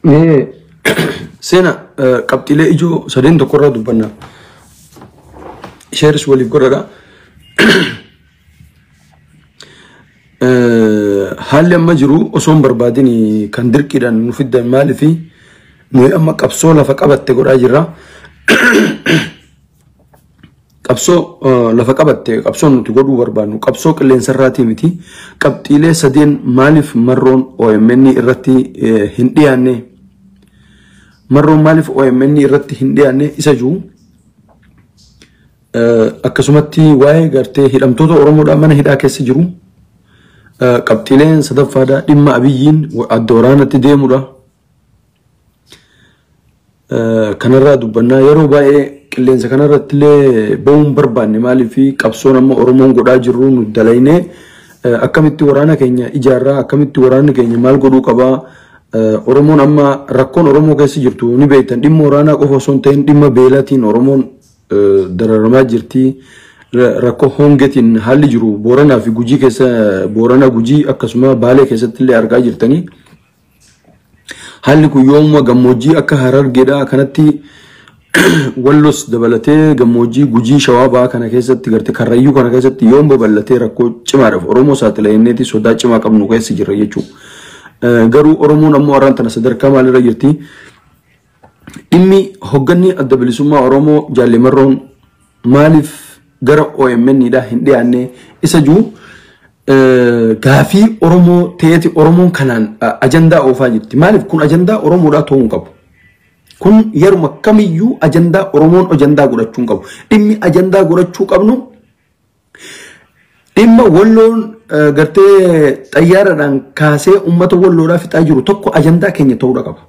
Mee seena qabxiilee ijoo sadeen tokkorraa dubbanna. Shareis waliif godhadha. Haalli amma jiru osoo hin barbaadin kan dirqiidhaan nu fiddan maaliifi nuyi amma qabsoo lafa qabatte godhaa jirra. Qabsoo lafa qabatte qabsoo nuti godhuu barbaadnu qabsoo qilleensarraatii miti. Qabxiilee sadeen maaliif marroon OMN irratti hin dhiyaanne, marroon maaliif OMN irratti hin dhiyaanne isa jiru, akkasumatti waa'ee gartee hidhamtoota Oromoodhaa mana hidhaa keessa jiru, qabxiileen sadaffaadhaa dhimma Abiyyiin adda waraanatti deemudha. Kanarraa dubbannaa. Yeroo baay'ee qilleensa kanarratti illee bahuun barbaanne maaliif qabsoon amma Oromoon godhaa jirru nu dalaynee akkamitti waraana keenya ijaarraa, akkamitti waraanni keenya maal godhuu qabaa. Oromoon amma rakkoon Oromoo keessa jirtu ni beektan, dhimma waraanaa qofa osoo hin ta'in dhimma beelaatiin Oromoon dararamaa jirti. Rakkoo hongeetiin haalli jiru Booranaa fi Gujii keessa, Boorana, Gujii akkasuma Baalee keessatti illee argaa jirtanii. Haalli kun yoomuma gammoojjii akka Harargeedhaa kanatti Wallos dabalatee gammoojjii Gujii, Shawaa Bahaa kana keessatti, gartee Karrayyuu kana keessatti yoom babal'atee rakkoo cimaadhaaf Oromoo saaxila jenneeti sodaa cimaa qabnu keessa jirra jechuudha. Garuu Oromoon ammoo har'aan tana sadarkaa maalirra jirti? Dhimmi hogganni Adda Bilisummaa Oromoo Jaalle Marroon maaliif gara OMN dha hin dhiyaanne isa jiru gaafii Oromoo ta'eeti. Oromoon kanaan ajandaa oofaa jirti. Maaliif kun ajandaa Oromoodhaa ta'uu hin qabu? Kun yeruma kamiyyuu ajandaa Oromoon ajandaa godhachuu hin qabu. Dhimmi ajandaa godhachuu qabnu dhimma Walloon gartee xayyaaraadhaan kaasee uummata Walloodhaa fixaa jiru tokko ajandaa keenya ta'uudha qaba.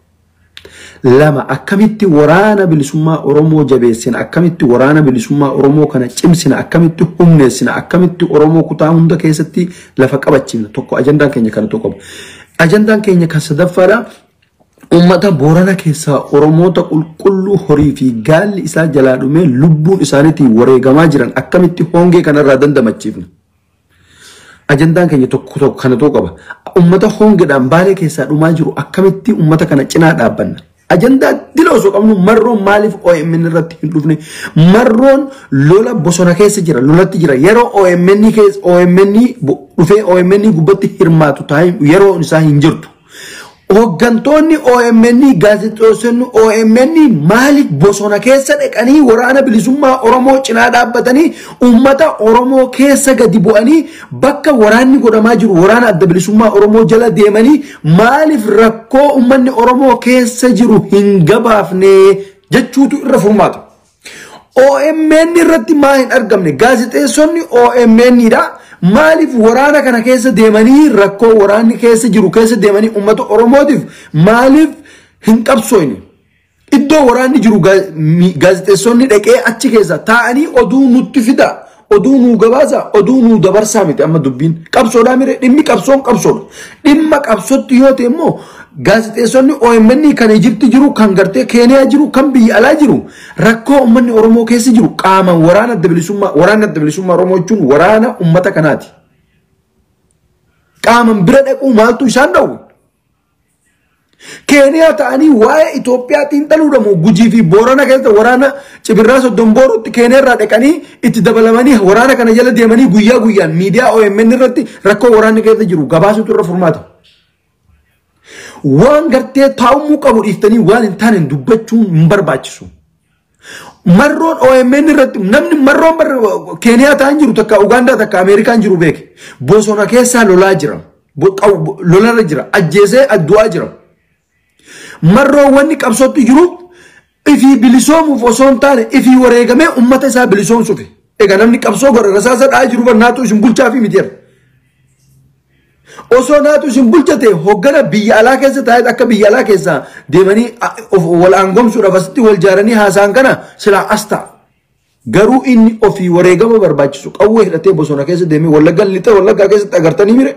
Lama, akkamitti waraana bilisummaa Oromoo jabeessina, akkamitti waraana bilisummaa Oromoo kana cimsina, akkamitti humneessina, akkamitti Oromoo kutaa hunda keessatti lafa qabachiifna, tokko ajandaan keenya kana ta'uu qaba. Ajandaan keenya kan sadaffaadha. Uummata Boorana keessaa Oromoota qulqulluu horii fi gaalli isaa jalaa dhumee lubbuun isaaniitiin wareegamaa jiran akkamitti hongee kanarraa dandamachiifna. Ajandaan keenya tokko tokko kana ta'uu qaba. Uummata hongeedhaan Baalee keessaa dhumaa jiru akkamitti uummata kana cinaa dhaabbanna. Ajandaa dila osoo qabnu marroon maaliif OMN irratti hin dhufne? Marroon lola bosona keessa jira, lolatti jira. Yeroo OMN keessa OMN dhufee OMN gubbatti hirmaatu taa'ee yeroo isaa hin jirtu. Hooggantoonni OMN, gaazexeessonni OMN maaliif bosona keessa dhaqanii waraana bilisummaa Oromoo cinaa dhaabbatanii uummata Oromoo keessa gadi bu'anii bakka waraanni godhamaa jiru waraana Adda Bilisummaa Oromoo jala deemanii maaliif rakkoo uummanni Oromoo keessa jiru hin gabaafne jechuutu irra furmaata. OMN irratti maa hin argamne? Gaazexeessonni OMN dha. Maaliif waraana kana keessa deemanii rakkoo waraanni keessa jiru keessa deemanii uummata Oromootiif maaliif hin qabsoofne? Iddoo waraanni jiru gaazexeessonni dhaqee achi keessa taa'anii oduu nutti fida, oduu nuu gabaasa, oduu nuu dabarsaa miti amma dubbiin. Qabsoodhaa mire dhimmi qabsoon qabsoodha. Dhimma qabsootti yoo ta'e immoo gaazexeessonni OMN kan Ijipti jiru, kan gartee Keeniyaa jiru, kan biyya alaa jiru rakkoo uummanni Oromoo keessa jiru qaama waraana Adda Bilisummaa, waraana Adda Bilisummaa Oromoo jechuun waraana uummata kanaati. Qaaman bira dhaquu maaltu isaan dhowwe? Keeniyaa ta'anii waa'ee Itoophiyaa xiinxaluudha moo Gujii fi Boorana keessa waraana Cibirraa Soddon Boorutti Keeniyaa irraa dhaqanii itti dabalamanii waraana kana jala deemanii guyyaa guyyaan miidiyaa OMN irratti rakkoo waraanni keessa jiru gabaasutu irra furmaata. Waan gartee taa'umuu qabu dhiiftanii waan hin taane dubbachuun hin barbaachisu. Marroon OMN irratti namni marroon Keeniyaa ta'an jiru takka Ugaandaa takka Ameerikaan jiru beeke. Bosona keessaa lolaa jira. Lolarra jira. Ajjeesee du'aa jira. Marroon wanni qabsootti jiru ifii bilisoomuuf osoo hin taane ifii wareegamee uummata isaa bilisoomsuuf. Egaa namni qabsoo godha rasaasa dha'aa jiru barnaatu isin bulchaa fi miti. Osoo naatu isin bulchate hoggana biyya alaa keessa taa'ee akka biyya alaa keessa deemanii wal aangomsuudhaaf asitti wal jaaranii haasa'an kana silaa as ta'a. Garuu inni ofii wareegama barbaachisu qawwee hidhatee bosona keessa deemee Wallaggaa lixa Wallaggaa keessatti agartanii mire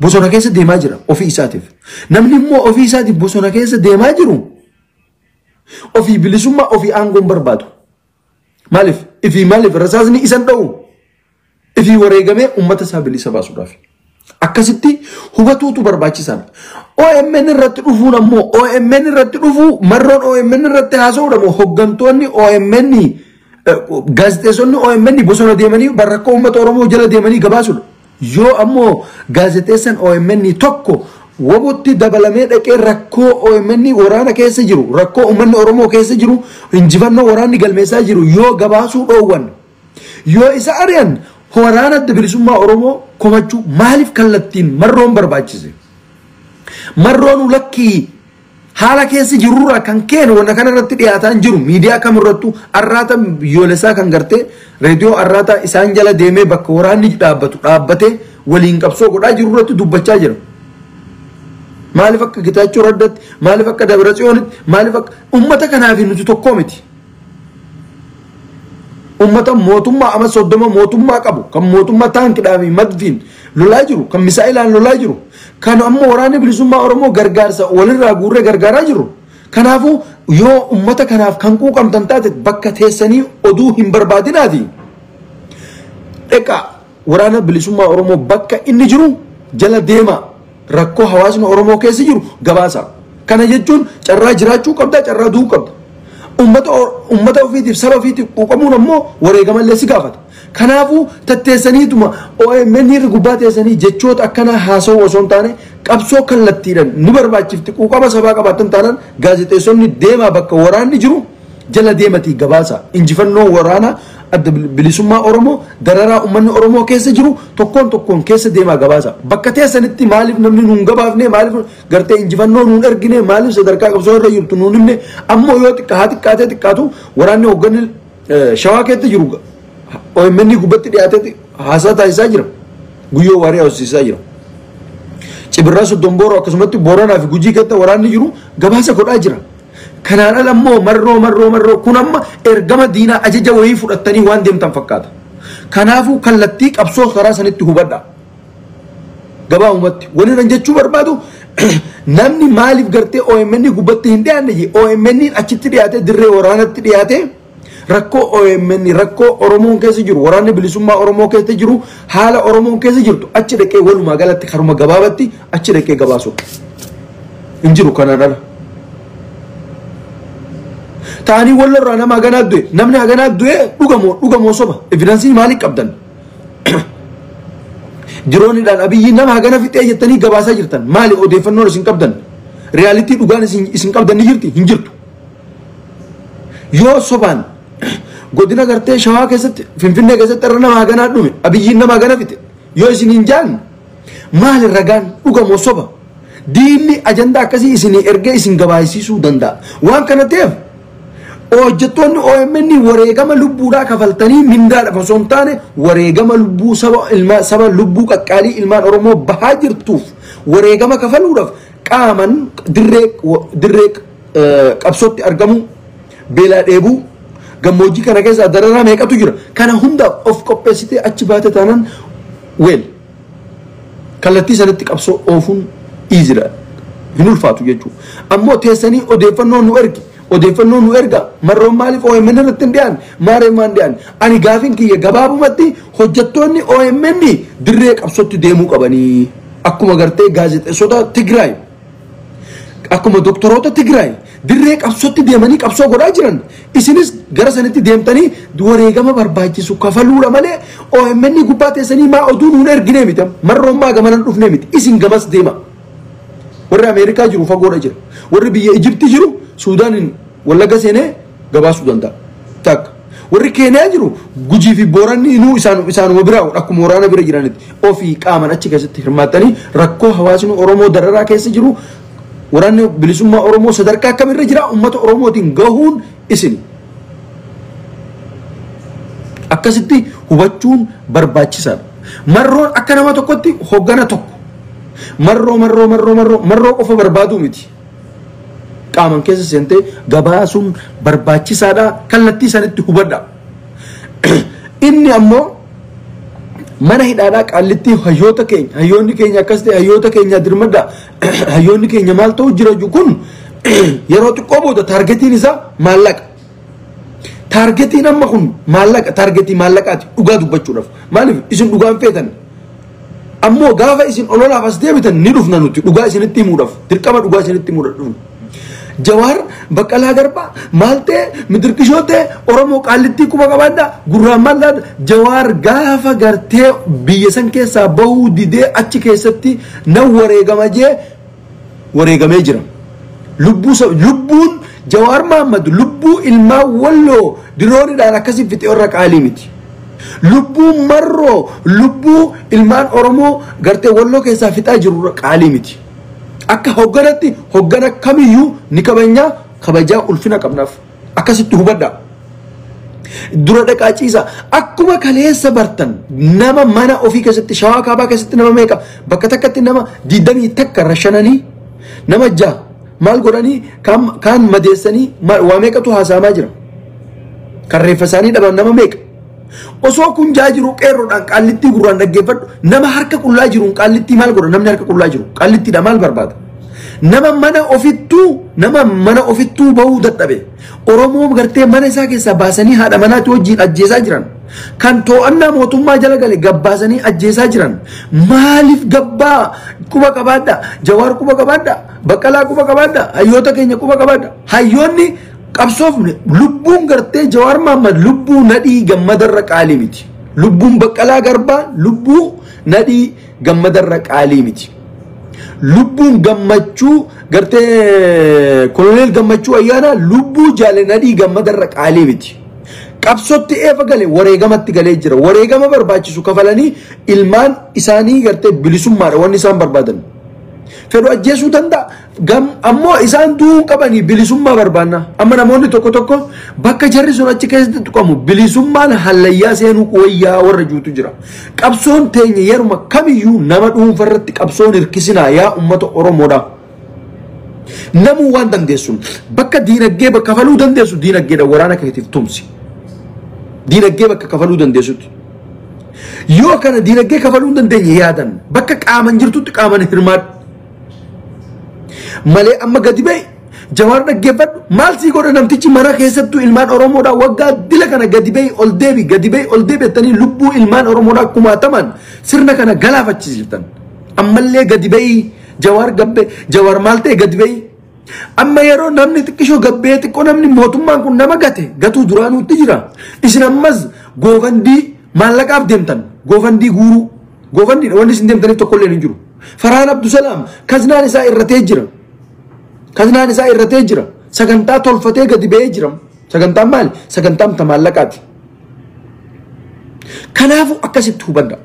bosona keessa deemaa jira ofii isaatiif. Namni immoo ofii isaatiif bosona keessa deemaa jiru ofii bilisummaa ofii aangoon barbaadu. Maaliif? Ifii maaliif rasaasni isan dha'u? Ifii wareegamee uummata isaa bilisa baasuudhaaf. Akkasitti hubatuutu barbaachisaadha. OMN irratti dhufuun ammoo OMN irratti dhufuu marroon OMN irratti haasa'uudha moo hoggantoonni OMN gaazexeessonni OMN bosona deemanii rakkoo uummata Oromoo jala deemanii gabaasudha. Yoo ammoo gaazexeessan OMN tokko wobotti dabalamee dhaqee rakkoo OMN waraana keessa jiru, rakkoo uummanni Oromoo keessa jiru, injifannoo waraanni galmeessaa jiru yoo gabaasuu dhoowwan, yoo isa ari'an waraana adda bilisummaa Oromoo komachuu maaliif kallattiin marroon barbaachise? Marroon lakkii haala keessa jirurraa kan keenu wanna kana irratti dhiyaataan jiru miidiyaa kamirrattuu arraata biyyoolessaa kan gartee reediyoo arraata isaan jala deemee bakka waraanni dhaabbatu dhaabbatee waliin qabsoo godhaa jiru irratti dubbachaa jira. Maaliif akka Getaachoo Raddaatti, maaliif akka Dabratsiyoonitti, maaliif akka uummata kanaaf nuti tokkoo miti. Uummata mootummaa ama 30 mootummaa qabu kan mootummaa taankidhaa fi madfiin lolaa jiru kan misaa'ilaan lolaa jiru kan ammoo waraanni bilisummaa Oromoo gargaarsa walirraa guurree gargaaraa jiru. Kanaafuu yoo uummata kanaaf kan quuqamtan taate bakka teessanii oduu hin barbaadinaati. Egaa waraana bilisummaa Oromoo bakka inni jiru jala deema rakkoo hawaasni Oromoo keessa jiru gabaasa. Kana jechuun carraa jiraachuu qabda, carraa du'uu qabda. Uummata ofiitiif saba ofiitiif quuqamuun ammoo wareegamallee si gaafata. Kanaafuu tatteessaniituma OMN irra gubbaa teessanii jechoota akkanaa haasa'uu osoo hin taane qabsoo kallattiidhaan nu barbaachifti quuqama sabaa qabaatan taanaan gaazexeessonni deemaa bakka waraanni jiru jala deematii gabaasa. Injifannoo waraanaa adda bilisummaa Oromoo dararaa uummanni Oromoo keessa jiru tokkoon tokkoon keessa deemaa gabaasa. Bakka teessanitti maaliif namni nuun gabaafne, maaliif gartee injifannoo nuun ergine, maaliif sadarkaa qabsoo irra jirtu nuun himne, ammoo yoo xiqqaa xiqqaatee xiqqaatu waraanni hoogganni shawaa keessa jiru OMN gubbatti dhiyaatee haasaa taasisaa jira. Guyyoo waaree haasisiisaa jira. Cibirraa Soddombooroo akkasumatti Booranaa fi Gujii keessa waraanni jiru gabaasa godhaa jira. Kanaan ala ammoo marroo marroo marroo kun amma ergama diinaa ajaja wayii fudhattanii waan deemtan fakkaata. Kanaafuu kallattii qabsoo karaa sanitti hubadha. Gabaabumatti wani nan jechuu barbaadu namni maaliif gartee OMN gubbatti hin dhiyaanne jee OMN achitti dhiyaatee dirree waraanatti dhiyaatee rakkoo OMN rakkoo Oromoon keessa jiru waraanni bilisummaa Oromoo keessa jiru haala Oromoon keessa jirtu achi dhaqee walumaa galatti karuma gabaabatti achi dhaqee gabaasu hin jiru kanaan ala. Ta'anii wallarraa nama haganaa du'e namni haganaa du'e dhugamoo soba evidensii maalii qabdan? Dirooniidhaan Abiyyi nama hagana fixee jettanii gabaasaa jirtan maali odeeffannoon isin qabdan? Riyaalitii dhugaan isin qabdan ni jirti hin jirtu. Yoo sobaan godina gartee shawaa keessatti Finfinnee keessatti irra nama haganaa dhume Abiyyiin nama hagana fixe yoo isin hin jaan maali ragaan dhugamoo soba? Diinni ajandaa akkasii isinii ergee isin gabaasisuu danda'a. Waan kana ta'eef hojjettoonni OMN wareegama lubbuudhaa kafaltanii mindaadhaaf osoo hin taane wareegama lubbuu saba lubbuu qaqqaalii ilmaan Oromoo bahaa jirtuuf wareegama kafaluudhaaf qaaman dirree qabsootti argamu beelaa dheebuu gammoojjii kana keessa dararaa meeqatu jira kana hundaaf of qopheessitee achi baate taanaan weel kallattii sanatti qabsoo oofuun iizidha hin ulfaatu jechuudha. Ammoo teessanii odeeffannoo nu ergi odeeffannoo nu erga marroon maaliif OMN irratti hin dhiyaanne maareen maan dhiyaanne ani gaafiin kiyya gabaabumatti hojjettoonni OMN dirree qabsootti deemuu qabanii akkuma gartee gaazexeessota Tigraay akkuma doktoroota Tigraay dirree qabsootti deemanii qabsoo godhaa jiran isinis gara sanitti deemtanii wareegama barbaachisu kafaluudha malee OMN gubbaa teessanii maa oduu nuun ergine miti marroon maa gamanan dhufne miti isin gamas deema. Warri Ameerikaa jiru fagoodha jira. Warri biyya Ijiptii jiru Suudaaniin Wallagga seenee gabaasuu danda'a. Takka. Warri Keeniyaa jiru Gujii fi Booranni inuu isaanuma biraa akkuma waraana bira jiranitti ofii qaaman achi keessatti hirmaatanii rakkoo hawaasni Oromoo dararaa keessa jiru waraanni bilisummaa Oromoo sadarkaa kamirra jira uummata Oromootiin gahuun isin. Akkasitti hubachuun barbaachisaadha. Marroon akka nama tokkotti hoggana tokko marroo marroo marroo marroo marroo qofa barbaaduu miti. Qaaman keessa seentee gabaasuun barbaachisaadha. Kallattii sanitti hubadha. Inni ammoo mana hidhaadhaa qaallitti hayyoota keenya hayyoonni keenya akkas ta'e hayyoota keenya dirmadha hayyoonni keenya maal ta'u jira kun yeroo xiqqoo booda taargetiin isaa maallaqa. Taargetiin amma kun maallaqa taargetii maallaqaati dhugaa dubbachuudhaaf maaliif isin dhugaan feetan. Ammoo gaafa isin ololaaf as deebitan ni dhufna nuti dhugaa isinitti himuudhaaf. Dirqama dhugaa isinitti himuudhaaf dhufna. Jawaar Baqqalaa Garbaa maal ta'e midirqishoo ta'e Oromoo qaallittii quba qabaadha gurraan maal laata Jawaar gaafa gartee biyya san keessaa bahuu didee achi keessatti nan wareegama jee wareegamee jira. Lubbuun Jawaar Mahammad lubbuu ilmaa Walloo dirooniidhaan akkasii fixee irra qaalii miti. Lubbuu Marroo lubbuu ilmaan Oromoo gartee Walloo keessaa fixaa jiru qaalii miti. Akka hogganatti hoggana kamiyyuu ni kabajnaa kabajaa ulfina qabnaaf akkasitti hubadhaa. Dura dhaqaa ciisa akkuma kaleessa bartan nama mana ofii keessatti shawaa kaabaa keessatti nama meeqa bakka takkatti nama 21 rashananii nama 6 maal godhanii kaan madeessanii waa meeqatu haasa'amaa jira. Kan reeffa isaanii dhaban nama meeqa. Osoo kun jaa jiru qeerroodhaan qaallittii gurraan dhaggeeffadhu nama harka qullaa jiruun qaallittii maal godha namni harka qullaa jiru qaallittiidha maal barbaada. Nama mana ofittuu bahuu dadhabe Oromoo gartee mana isaa keessaa baasanii haadha manaatti wajjin ajjeesaa jiran kan to'annaa mootummaa jala gale gabbaasanii ajjeesaa jiran maaliif gabbaa quba qabaadha Jawaar quba qabaadha Baqqalaa quba qabaadha hayyoota keenya quba qabaadha hayyoonni qabsoofne lubbuun gartee Jawaar Mahammad lubbuu Nadhii Gammadarra qaalii miti. Lubbuun Baqqalaa Garbaa lubbuu Nadhii Gammadarra qaalii miti. Lubbuun Gammachuu gartee Koloneel Gammachuu Ayyaanaa lubbuu jaale Nadhii Gammadarra qaalii miti. Qabsootti eefa gale wareegamatti galee jira. Wareegama barbaachisu kafalanii ilmaan isaanii gartee bilisummaadha wanni isaan barbaadan. Fedhu ajjeesuu danda'a. Ammoo isaan du'uu qabanii bilisummaa barbaanna. Amma namoonni tokko tokko bakka jarri sun achi keessatti tuqamu bilisummaan hallayyaa seenuu wayyaa warra juutu jira. Qabsoon teenya yeruma kamiyyuu nama dhuunfarratti qabsoon hirkisinaa yaa uummata Oromoodha. Namuu waan dandeessuun bakka diinagdee bakka kafaluu dandeessu diinagdeedha waraana keetiif tumsi. Diinagdee bakka kafaluu dandeessutti. Yoo kana diinagdee kafaluu hin dandeenye yaadan bakka qaaman jirtutti qaaman hirmaadhu. Malee amma gadi ba'e Jawaar dhaggeeffadhu maal sii godha namtichi mana keessattuu ilmaan Oromoodhaa waggaa dila kana gadi ba'e ol deebi gadi ba'e ol deebi jettanii lubbuu ilmaan Oromoodhaa kumaataman sirna kana galaafachiisiftan. Ammallee gadi ba'ii Jawaar gabbe Jawaar maal ta'e gadi ba'ii. Amma yeroo namni xiqqishoo gabbee xiqqoo namni mootummaan kun nama gate gatuu duraanuutti jira. Isin ammas goofandii maallaqaaf deemtan goofandii guuruu goofandii wanni isin deemtaniif tokkollee hin jiru. Farhaan Abdusalaam kaznaan isaa irratee jira. Kaznaan isaa irratee jira. Sagantaa tolfatee gadi ba'ee jira. Sagantaan maali? Sagantaan maallaqaati. Kanaafuu akkasitti hubadha.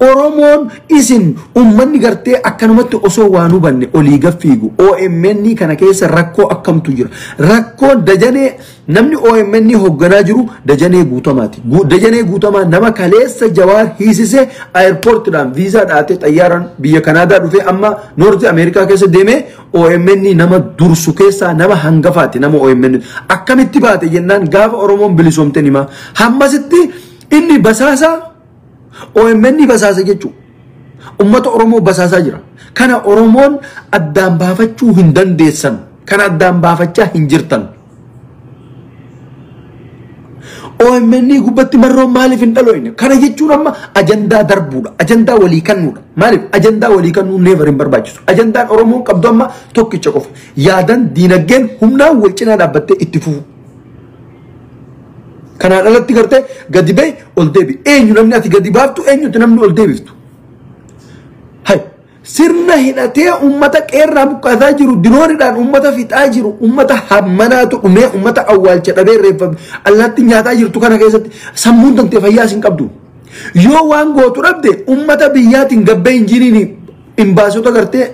Oromoon isin uummanni gartee akkanumatti osoo waan hubanne olii gaffiigu OMN kana keessa rakkoo akkamtu jira. Rakkoon Dajanee namni OMN hoogganaa jiru Dajanee Guutamaati. Dajanee Guutamaa nama kaleessa Jawaar hiisisee airpoortiidhaan viizaa dhaatee xayyaaraan biyya Kanaadaa dhufee amma Noorti Ameerikaa keessa deemee OMN nama dursu keessaa nama hangafaati nama OMN. Akkamitti baate jennaan gaafa Oromoon bilisoomte nima. Hammasitti inni basaasaa OMN basaasa jechuudha. Uummata Oromoo basaasaa jira. Kana Oromoon addaan baafachuu hin dandeessan. Kana addaan baafachaa hin jirtan. OMN gubbatti marroon maaliif hin dhaloine? Kana jechuun amma ajandaa darbuudha. Ajandaa walii kennuudha. Maaliif? Ajandaa walii kennuu never hin barbaachisu. Ajandaan Oromoon qabdu amma tokkicha qofa. Yaadan diinagdeen humnaan wal cinaa dhaabbattee itti fufu. Kanaan alatti gartee gadi ba'e ol deebi. Eenyu namni ati gadi baaftu eenyutu namni ol deebiftu. Hai sirna hidhatee uummata qeerraa buqqaataa jiru dirooniidhaan uummata fixaa jiru uummata hammanaatu dhumee uummata awwaalcha dhabee reeffame allaatti nyaataa jirtu kana keessatti sammuun tantee fayyaa hin qabdu. Yoo waan gootu dhabde uummata biyyaatiin gabbee hin jiriini imbaasota gartee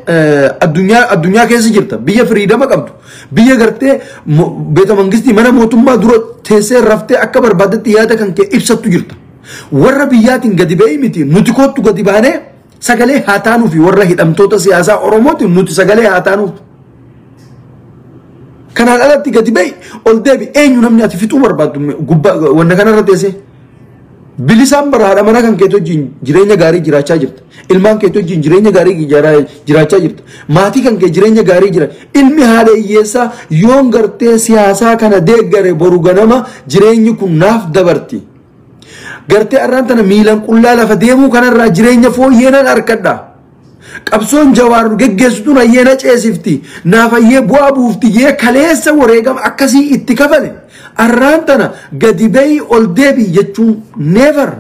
addunyaa keessa jirta biyya firiidama qabdu biyya gartee beeta mangistii mana mootummaa dura teessee raftee akka barbaadetti yaada kan kee ibsattu jirta. Warra biyyaatiin gadi ba'ee miti nuti kottu gadi baanee sagalee haa taanuuf warra hidhamtoota siyaasaa Oromootiin nuti sagalee haa taanuuf. Kanaan alatti gadi ba'e ol deebi eenyu namni ati fixuu barbaaddu gubbaa wanna kanarra teessee. Bilisaan bara haadha mana kan keetti wajjin jireenya gaarii jiraachaa jirta. Ilmaan keetti wajjin jireenya gaarii jiraachaa jirta. Maatii kan kee jireenya gaarii jira. Ilmi haadha hiyyeessaa yoon gartee siyaasaa kana deeggare boru ganama jireenyi kun naaf dabarti. Gartee arraan tana miilan qullaa lafa deemuu kanarraa jireenya fooyyeenan harkadha. Qabsoon Jawaar geggeessituun hayyeena ceesifti. Naaf hayyee bu'aa buufti jee kaleessa wareegama akkasii itti kafale. Arraan tana gadi bahi ol deebi jechuun never.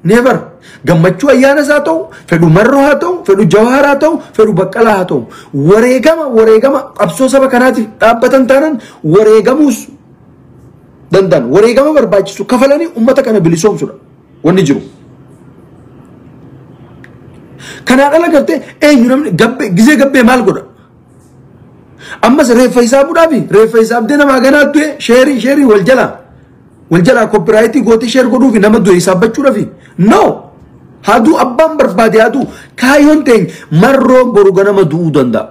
Never. Gammachuu ayyaana isaa ta'u, fedhu Marroo haa ta'u, fedhu Jawaar haa ta'u, fedhu Baqqalaa haa ta'u. Wareegama qabsoo saba kanaatiif dhaabbatan taanan wareegamuus danda'an. Wareegama barbaachisu kafalanii uummata kana bilisoomsudha wanni jiru. Kanaan ala gartee eenyu namni gabbee gizee gabbee maal godha? Ammas reeffa isaa budhaafi reeffa isaa abdee namaa ganaa du'e sheerii wal jalaa. Wal jalaa koopiraayitii gootii sheer godhuufi nama du'e isaabbachuudhaafi. No! Haaduu abbaan barbaade haaduu kaayyoon teenya Marroon boru ganama du'uu danda'a.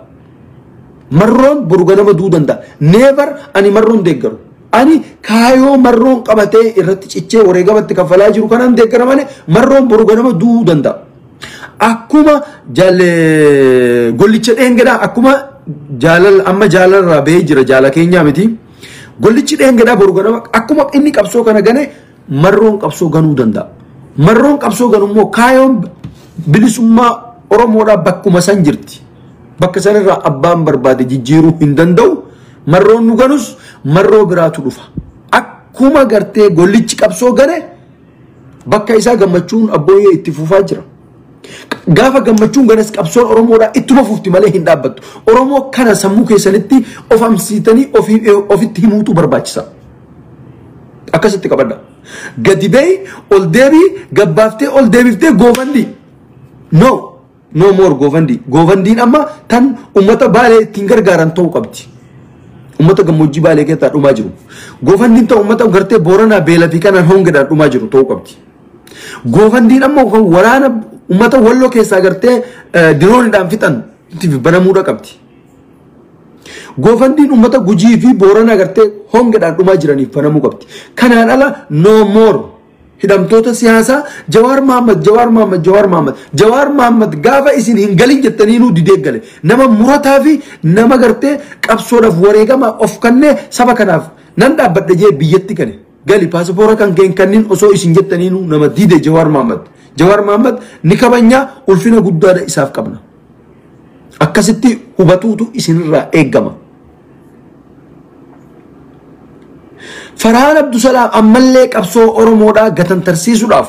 Marroon boru ganama du'uu danda'a. Never ani Marroon deeggaru. Ani kaayoo Marroon qabatee irratti cichee wareegamatti kaffalaa jiru kanaan deeggara malee Marroon boru ganama du'uu danda'a. Akkuma gollicha dheengadhaa akkuma jaalal amma jaalarraa bahee jira jaala keenyaa miti. Gollichi dheengadhaa boru ganama akkuma inni qabsoo kana gane Marroon qabsoo ganuu danda'a. Marroon qabsoo ganu immoo kaayoon bilisummaa Oromoodhaa bakkuma san jirti. Bakka sanirraa abbaan barbaade jijjiiruu hin danda'u. Marroon nu ganus Marroo biraatu dhufa. Akkuma gartee gollichi qabsoo gane bakka isaa gammachuun abbooyyee itti fufaa jira. Gaafa gammachuun ganas qabsoon Oromoodhaa ittuma fufti malee hin dhaabbattu. Oromoo kana sammuu keessanitti of amsiitanii ofitti himuutu barbaachisa. Akkasitti qabadha. Gadi bahi ol deebii gabbaaftee ol deebiftee GoFundMe. No. No more GoFundMe. GoFundMen amma tan uummata Baalee ittiin gargaaran ta'uu qabdi. Uummata gammoojjii Baalee keessaa dhumaa jiru. GoFundMen ta'u uummata gartee Booranaa beela fi kanaan hongeedhaan dhumaa jiru ta'uu qabdi. GoFundMen amma waraana uummata Walloo keessaa gartee dirooniidhaan fixan banamuudha qabdi. GoFundMen uummata Gujii fi Booranaa gartee hongeedhaan dhumaa jiraniif banamuu qabdi. Kanaan ala no more. Hidhamtoota siyaasaa Jawaar Mahammad Jawaar Mahammad Jawaar Mahammad Jawaar Mahammad gaafa isin hin galin jettanii nuu didee gale. Nama murataa fi nama gartee qabsoodhaaf wareegama of kannee saba kanaaf nan dhaabbadha jee biyyatti gale. Gali paaspoora kan keen kanniin osoo isin jettanii nuu nama dide Jawaar Mahammad. Jawaar Mahammad ni kabajnaa ulfina guddaadha isaaf qabna. Akkasitti hubatuutu isinirraa eegama. Farhaan Abdusalaam ammallee qabsoo Oromoodhaa gatantarsiisuudhaaf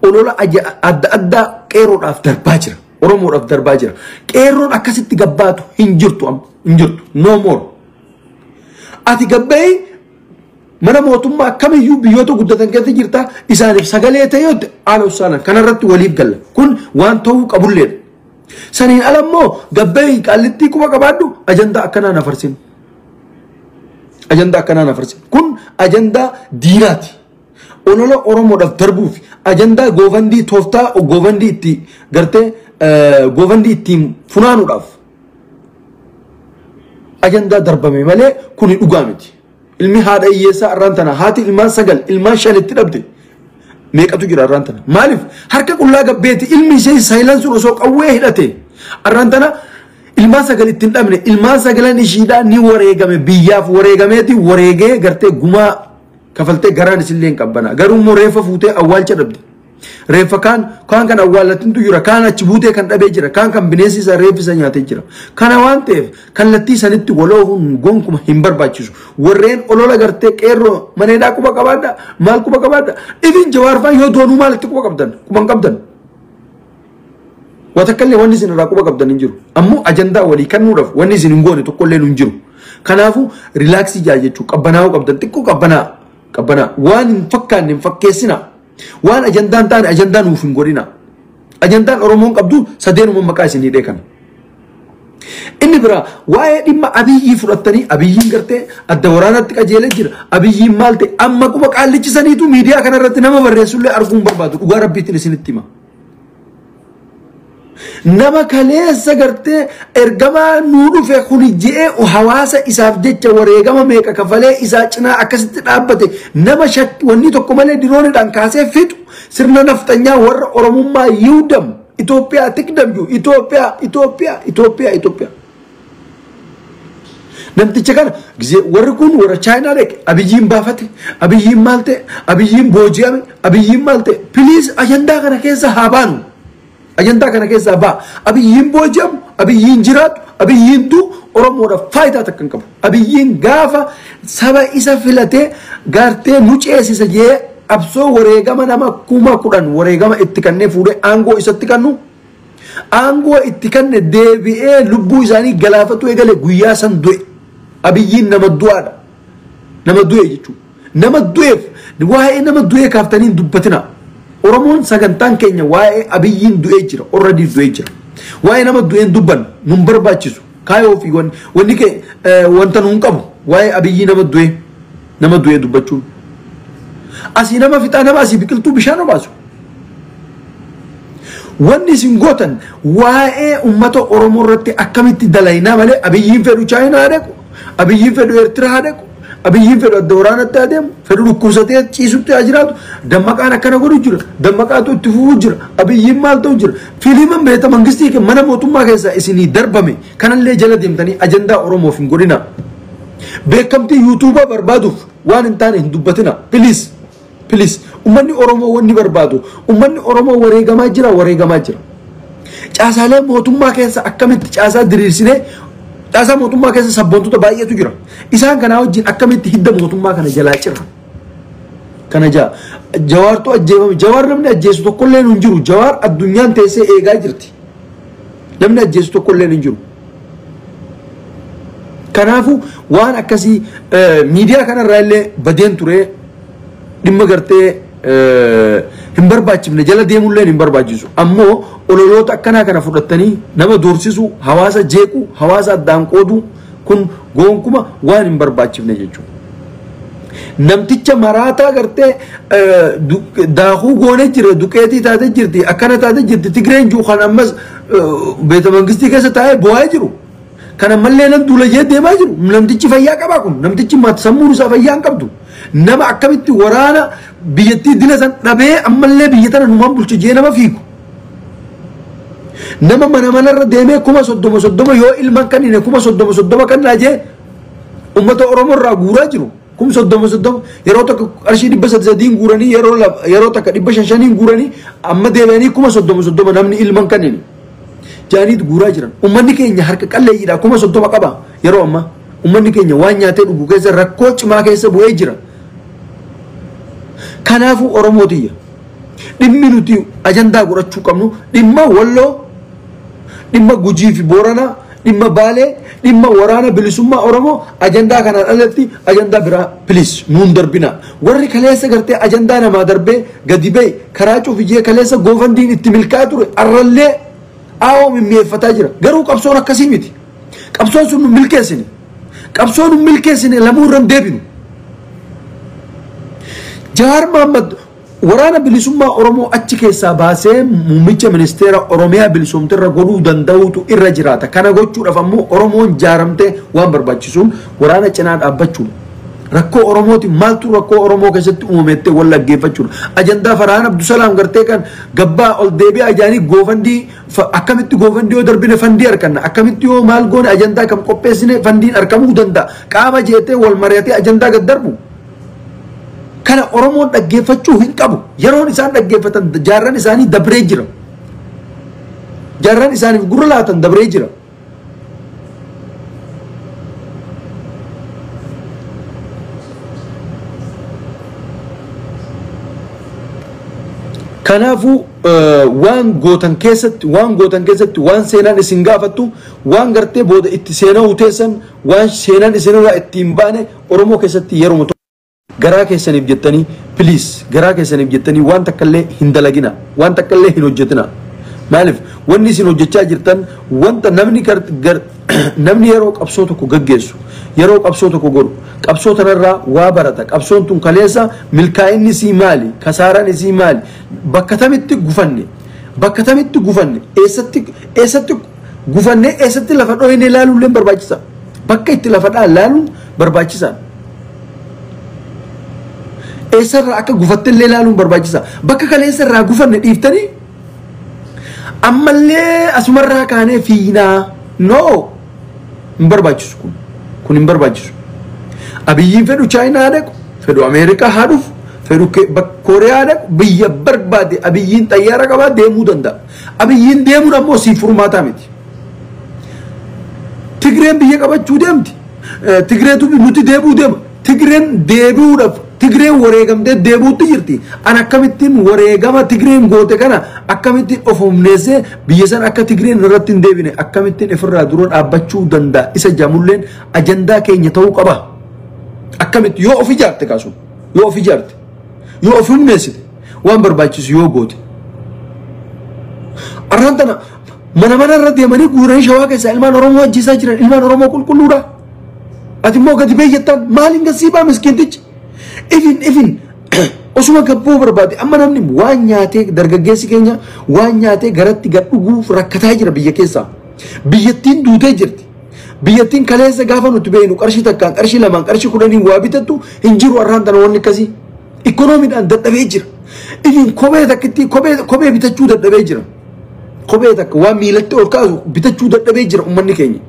olola adda addaa qeerroodhaaf darbaa jira. Oromoodhaaf darbaa jira. Qeerroon akkasitti gabbaatu hin jirtu amma hin jirtu. No more. Ati gabbaa'ee mana mootummaa kamiyyuu biyyoota guddatan keessa jirta isaaniif sagalee ta'e yoo haala ussaanan kanarratti waliif galla. Kun waan ta'uu qabulleedha. Saniin ala immoo gabbaa'ee qaallittii quba qabaadhu ajandaa akkanaa na farsin. Ajandaa akkanaa na farsin. Kun ajandaa diinaati. Olola Oromoodhaaf darbuuf ajandaa GoFundMe tooftaa GoFundMe itti gartee GoFundMe ittiin funaanuudhaaf ajandaa darbame malee kuni dhugaa miti. Ilmi haadha hiyyeessaa arraan tana haati ilmaan 9 ilmaan 5 itti dhabde meeqatu jira arraan tana. Maaliif harka qullaa gabbeeti ilmi ishee saayilansuun osoo qawwee hidhate arraan tana ilmaan 9 itti hin dhabne ilmaan 9 ishiidhaa ni wareegame biyyaaf wareegameeti wareegee gartee gumaa kafaltee garaan isillee hin qabbana. Garuu immoo reeffa fuutee awwaalcha dhabde. Reeffa kaan kan awwaallatintu jira kaan achi buutee kan dhabee jira kaan kan bineensi isaa reeffi isaa nyaatee jira. Kana waan ta'eef kallattii sanitti waloofuun gonkuma hin barbaachisu. Warreen olola gartee qeerroo maneedhaa quba qabaadha maal quba qabaadha ifin Jawaar fa'aa yoo doonuu maalitti quba qabdan quba hin qabdan. Watakkallee wanni isin irraa quba qabdan hin jiru. Ammoo ajandaa walii kennuudhaaf wanni isin hin goone tokkollee hin jiru. Kanaafuu rilaaksii jaa jechuu qabbanaa'uu qabdan xiqqoo qabbanaa qabbanaa waan hin fakkaanne hin fakkeessina. Waan ajandaan taane ajandaan nuuf hin godhina. Ajandaan Oromoon qabdu sadeenuma maqaa isin hidhee kana. Inni biraa waa'ee dhimma Abiyyii fudhattanii Abiyyiin gartee adda waraanaatti qajeelee jira. Abiyyiin maal ta'e amma quba qaallichisaniitu miidiyaa kanarratti nama barreessullee arguu hin barbaadu. Dhugaa Rabbiitiin isinitti hima. Nama kaleessa gartee ergamaa nuu dhufe kuni je'ee hawaasa isaaf jecha wareegama meeqa kafalee isaa cinaa akkasitti dhaabbate nama shakki wanni tokko malee dirooniidhaan kaasee fixu sirna nafxanyaa warra Oromummaa yiwdam Itoophiyaa tikdam jiru Itoophiyaa Itoophiyaa Itoophiyaa Itoophiyaa. Namticha kana warri kun warra Chaayinaa dhaqe Abiyyiin baafate, Abiyyiin maal ta'e, Abiyyiin booji'ame, Abiyyiin maal ta'e. Please ajandaa kana keessa haa baanu. Ajandaa kana keessaa ba'a. Abiyyiin booji'amu, Abiyyiin jiraatu, Abiyyiin du'u Oromoodhaaf faayidaa takka hin qabu. Abiyyiin gaafa saba isa filatee gartee nu ceesisa jee qabsoo wareegama nama 10,000 wareegama itti kannee fuudhee aangoo isatti kennu. Aangoo itti kanne deebi'ee lubbuu isaanii galaafatu eegale guyyaa san du'e. Abiyyiin nama du'aadha. Nama du'e jechuudha. Nama du'eef waa'ee nama du'ee kaaftanii hin dubbatina. Oromoon sagantaan keenya waa'ee Abiyyiin du'ee jira. Already du'ee jira. Waa'ee nama du'een dubbannu nun barbaachisu. Kaayoo fi wanni kee wanta nuun qabu waa'ee Abiyyii nama du'ee dubbachuun. Asii nama fixaa nama asii biqiltuu bishaan obaasu. Wanni isin gootan waa'ee uummata Oromoo irratti akkamitti dalaynaa malee Abiyyiin fedhu Chaayinaa haa dhaqu, Abiyyiin fedhu Eertiraa haa dhaqu, Abiyyiin fedhu adda waraanatti haa deemu, fedhu dhukkubsatee ciisutti haa jiraatu, Dammaqaan akkana godhu jira, Dammaqaatu itti fufuu jira, Abiyyiin maal ta'u jira. Fiiliman beeta mangistii mana mootummaa keessaa isinii darbame kanallee jala deemtanii ajandaa Oromoof hin godhina. Beekamtii yuutuubaa barbaaduuf waan hin taane hin dubbatina. Please. Please, uummanni Oromoo wanni barbaadu, uummanni Oromoo wareegamaa jira, wareegamaa jira. Caasaalee mootummaa keessa akkamitti caasaa diriirsinee, caasaa mootummaa keessa sabboontota baay'eetu jira. Isaan kanaa wajjin akkamitti hidda mootummaa kana jalaa cira. Kana jaa Jawaartu ajjeefame, Jawaar namni ajjeesu tokkollee hin jiru. Jawaar addunyaan teessee eegaa jirti. Namni ajjeesu tokkollee hin jiru. Kanaafuu waan akkasii miidiyaa kanarraa illee badeen ture. Dhimma gartee hin barbaachifne jala deemullee hin barbaachisu. Ammoo ololoota akkanaa kana fudhattanii nama doorsisuu, hawaasa jeequu, hawaasa addaan qooduu kun gonkuma waan hin barbaachifne jechuudha. Namticha maraataa gartee daakuu goonee jira, duqeetii taatee jirti, akkana taatee jirti, Tigreen jiru kan ammas beeta mangistii keessa taa'ee bu'aa jiru. Kan ammallee nan duula jee deemaa jiru. Namtichi fayyaa qabaa kun, namtichi sammuun isaa fayyaa hin qabdu. Nama akkamitti waraana biyyattii dila san dhabee ammallee biyya tana numaan bulchu jee nama fiigu. Nama mana manarra deemee 30,000 yoo ilmaan kan inni 30,000 kan naa jee uummata Oromoo irraa guuraa jiru. 30,000 yeroo tokko qarshii 300 guuranii yeroo takka 500 guuranii amma deebi'anii 30,000 namni ilmaan kan inni jaaniit guuraa jiran. Uummanni keenya harka qalleeyyiidha 30,000 qaba yeroo ammaa. Uummanni keenya waan nyaatee dhugu keessa rakkoo cimaa keessa bu'ee jira. Kanaafuu Oromootiyya dhimmi nuti ajandaa godhachuu qabnu dhimma Walloo, dhimma Gujii fi Booranaa, dhimma Baalee, dhimma waraana bilisummaa Oromoo ajandaa kanaan alatti ajandaa biraa please nuun darbina. Warri kaleessa gartee ajandaa namaa darbee gadi ba'e karaa cuufijee kaleessa goofandiin itti milkaa'aa ture arrallee aawoo mimmi'eeffataa jira. Garuu qabsoon akkasii miti. Qabsoon sun nu milkeessine. Qabsoon nu milkeessine lamuu irra hin deebinu. Jawaar Mohaammed waraana bilisummaa Oromoo achi keessaa baasee muummicha ministeera Oromiyaa bilisoomte irra godhuu danda'uutu irra jiraata. Kana gochuudhaaf ammoo Oromoon jaaramtee waan barbaachisuun waraana cinaa dhaabbachuudha. Rakkoo Oromooti maaltu rakkoo Oromoo keessatti uumamettee wal dhaggeeffachuudha. Ajandaa Farhaan Abdusalaam gartee kan gabbaa ol deebi'aa ijaanii goofandii akkamitti goofandii yoo darbine fandii arganna, akkamitti yoo maal goone ajandaa kam qopheessine fandiin argamuu danda'a. Qaama jeetee wal mari'atee ajandaa gad darbu. Kana Oromoon dhaggeeffachuu hin qabu. Yeroon isaan dhaggeeffatan jaarran isaanii dabree jira. Jaarran isaaniif gurra laatan dabree jira. Kanaafuu waan gootan keessatti, waan gootan keessatti waan seenaan isin gaafattu, waan gartee booda itti seenaa teessan, waan seenaan isinirraa ittiin baane Oromoo keessatti yeroo garaa keessaniif jettanii please garaa keessaniif jettanii waan takkallee hin dalagina, waan takkallee hin hojjetina. Maaliif wanni isin hojjechaa jirtan wanta namni yeroo qabsoo tokko gaggeessu, yeroo qabsoo tokko godhu, qabsoo tanarraa waa barata. Qabsoon tun kaleessa milkaa'inni isii maali, kasaaraan isii maali, bakka tamitti gufanne, bakka tamitti gufanne, eessatti gufanne, eessatti lafa dhooyne ilaaluun illee barbaachisa. Bakka itti lafa dhaan ilaaluun barbaachisa. Eessarraa akka gufatte illee ilaaluun barbaachisa. Bakka kaleessarraa gufanne dhiiftanii ammallee asumarraa kaanee fiinaa. No, hin barbaachisu kun. Kun hin barbaachisu. Abiyyiin fedhu Chaayinaa haa dhaqu, fedhu Ameerikaa haa dhufu, fedhu Kooriyaa haa dhaqu, biyya barbaade Abiyyiin xayyaara qabaa deemuu danda'a. Abiyyiin deemuun ammoo siif furmaataa miti. Tigreen biyya qabachuu deemti. Tigreetu nuti deebi'uu deema. Tigreen deebi'uudhaaf Tigreen wareegamtee deebi'uutti jirti. An akkamittiin wareegama Tigreen goote kana akkamittiin of humneessee biyya sana akka Tigreen irratti hin deebine akkamittiin ifirraa dura dhaabbachuu danda'a. Isa jamulleen ajandaa keenya ta'uu qaba. Akkamitti yoo of ijaarte kaasu, yoo of ijaarte, yoo of humneessite, waan barbaachisu yoo goote. Arraan tana mana mana irra deemanii guuranii Shawaa keessaa ilmaan Oromoo ajjeesaa jiran, ilmaan Oromoo qulqulluudha. Ati immoo gadi beeyyattaan maaliin gasiibaa miskiintichi? Ifin osuma gabboo barbaade amma namni waan nyaatee, dargaggeessi keenya waan nyaatee garatti gad dhuguuf rakkataa jira biyya keessaa. Biyyattiin duutee jirti. Biyyattiin kaleessa gaafa nuti beeknu qarshii takkaan, qarshii lamaan, qarshii kudhaniin waa bitattu hin jiru arraan tana wanni akkasii. Ikkonoomiidhaan dadhabee jira. Ifin kophee takkitti kophee bitachuu dadhabee jira. Kophee takka waan miilatti ol kaasu bitachuu dadhabee jira uummanni keenya.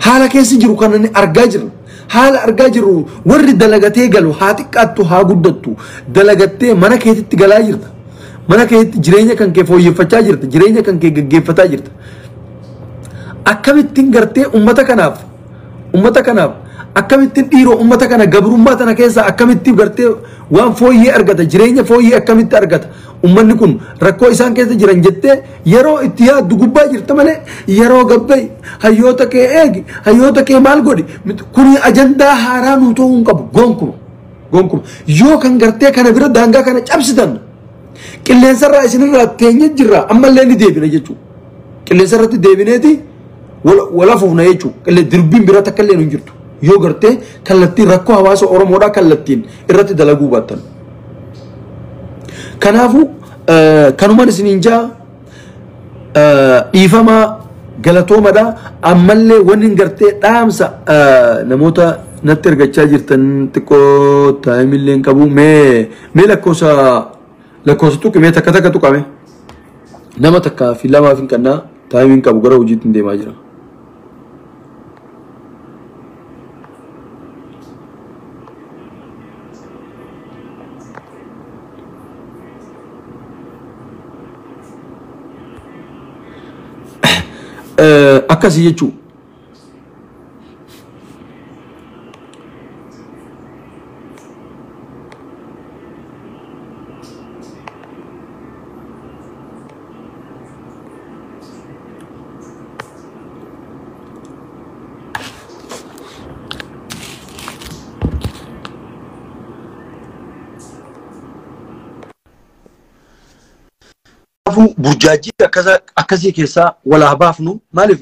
Haala keessa jiru kana argaa jirra. Haala argaa jirru warri dalagatee galu haa xiqqaattu haa guddattu dalagattee mana keetitti galaa jirta. Mana keetitti jireenya kan kee fooyyeffachaa jirta. Jireenya kan kee gaggeeffataa jirta. Akkamittiin gartee uummata kanaaf akkamittiin dhiiroo uummata kana gabrummaa tana keessaa akkamittiin gartee waan fooyyee argata, jireenya fooyyee akkamitti argata uummanni kun rakkoo isaan keessa jiran jettee yeroo itti yaaddu gubbaa jirta malee yeroo gabbay hayyoota kee eegi, hayyoota kee maal godhi, kuni ajandaa haaraa nuu ta'uu hin qabu. Gonkuma yoo kan gartee kana bira daangaa kana cabsitan qilleensarraa isinirraa teenye jirra, ammallee ni deebina jechuudha. Qilleensarratti deebineeti wal hafuufna jechuudha. Dirbiin bira takka illee hin jirtu. Yoo gartee kallattiin rakkoo hawaasa Oromoodhaa kallattiin irratti dalaguu baattan. Kanaafuu kanumaan isiniin jaa dhiifamaa galatoomadha. Ammallee wanni gartee dhaamsa namoota natti ergachaa jirtan xiqqoo taayimillee hin qabu. Mee lakkoofsa tuqi, mee takka takka tuqame. Nama takkaa fi lamaaf hin kannaa, taayimii hin qabu, gara hojiitti hin deemaa jira. Akkasii jechuudha. Burjaajii akkasii keessaa walaa baafnu. Maaliif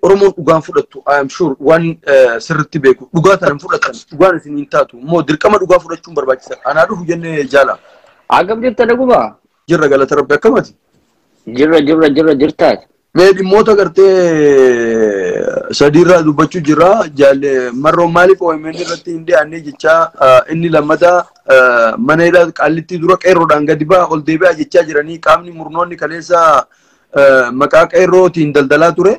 Oromoon dhugaan fudhattu, I am sure waan sirriitti beeku dhugaa tanan fudhatan, dhugaan isin hin taatu immoo dirqama dhugaa fudhachuun barbaachisaadha. Anaa dhufu jennee jaala. Akkam jirta dhuguma? Jirra, galata Rabbi, akkamati? Jirra jirra jirra, jirtaati. Mee dhimmoota gartee sadiirraa dubbachuu jirra. Jaalle Marroon maaliif OMN irratti hin dhiyaanne jechaa, inni lammataa mana hidhaa Qaallittii dura qeerroodhaan gadi ba'a ol deebi'aa jechaa jiranii qaamni murnoonni kaleessa maqaa qeerrootiin daldalaa ture.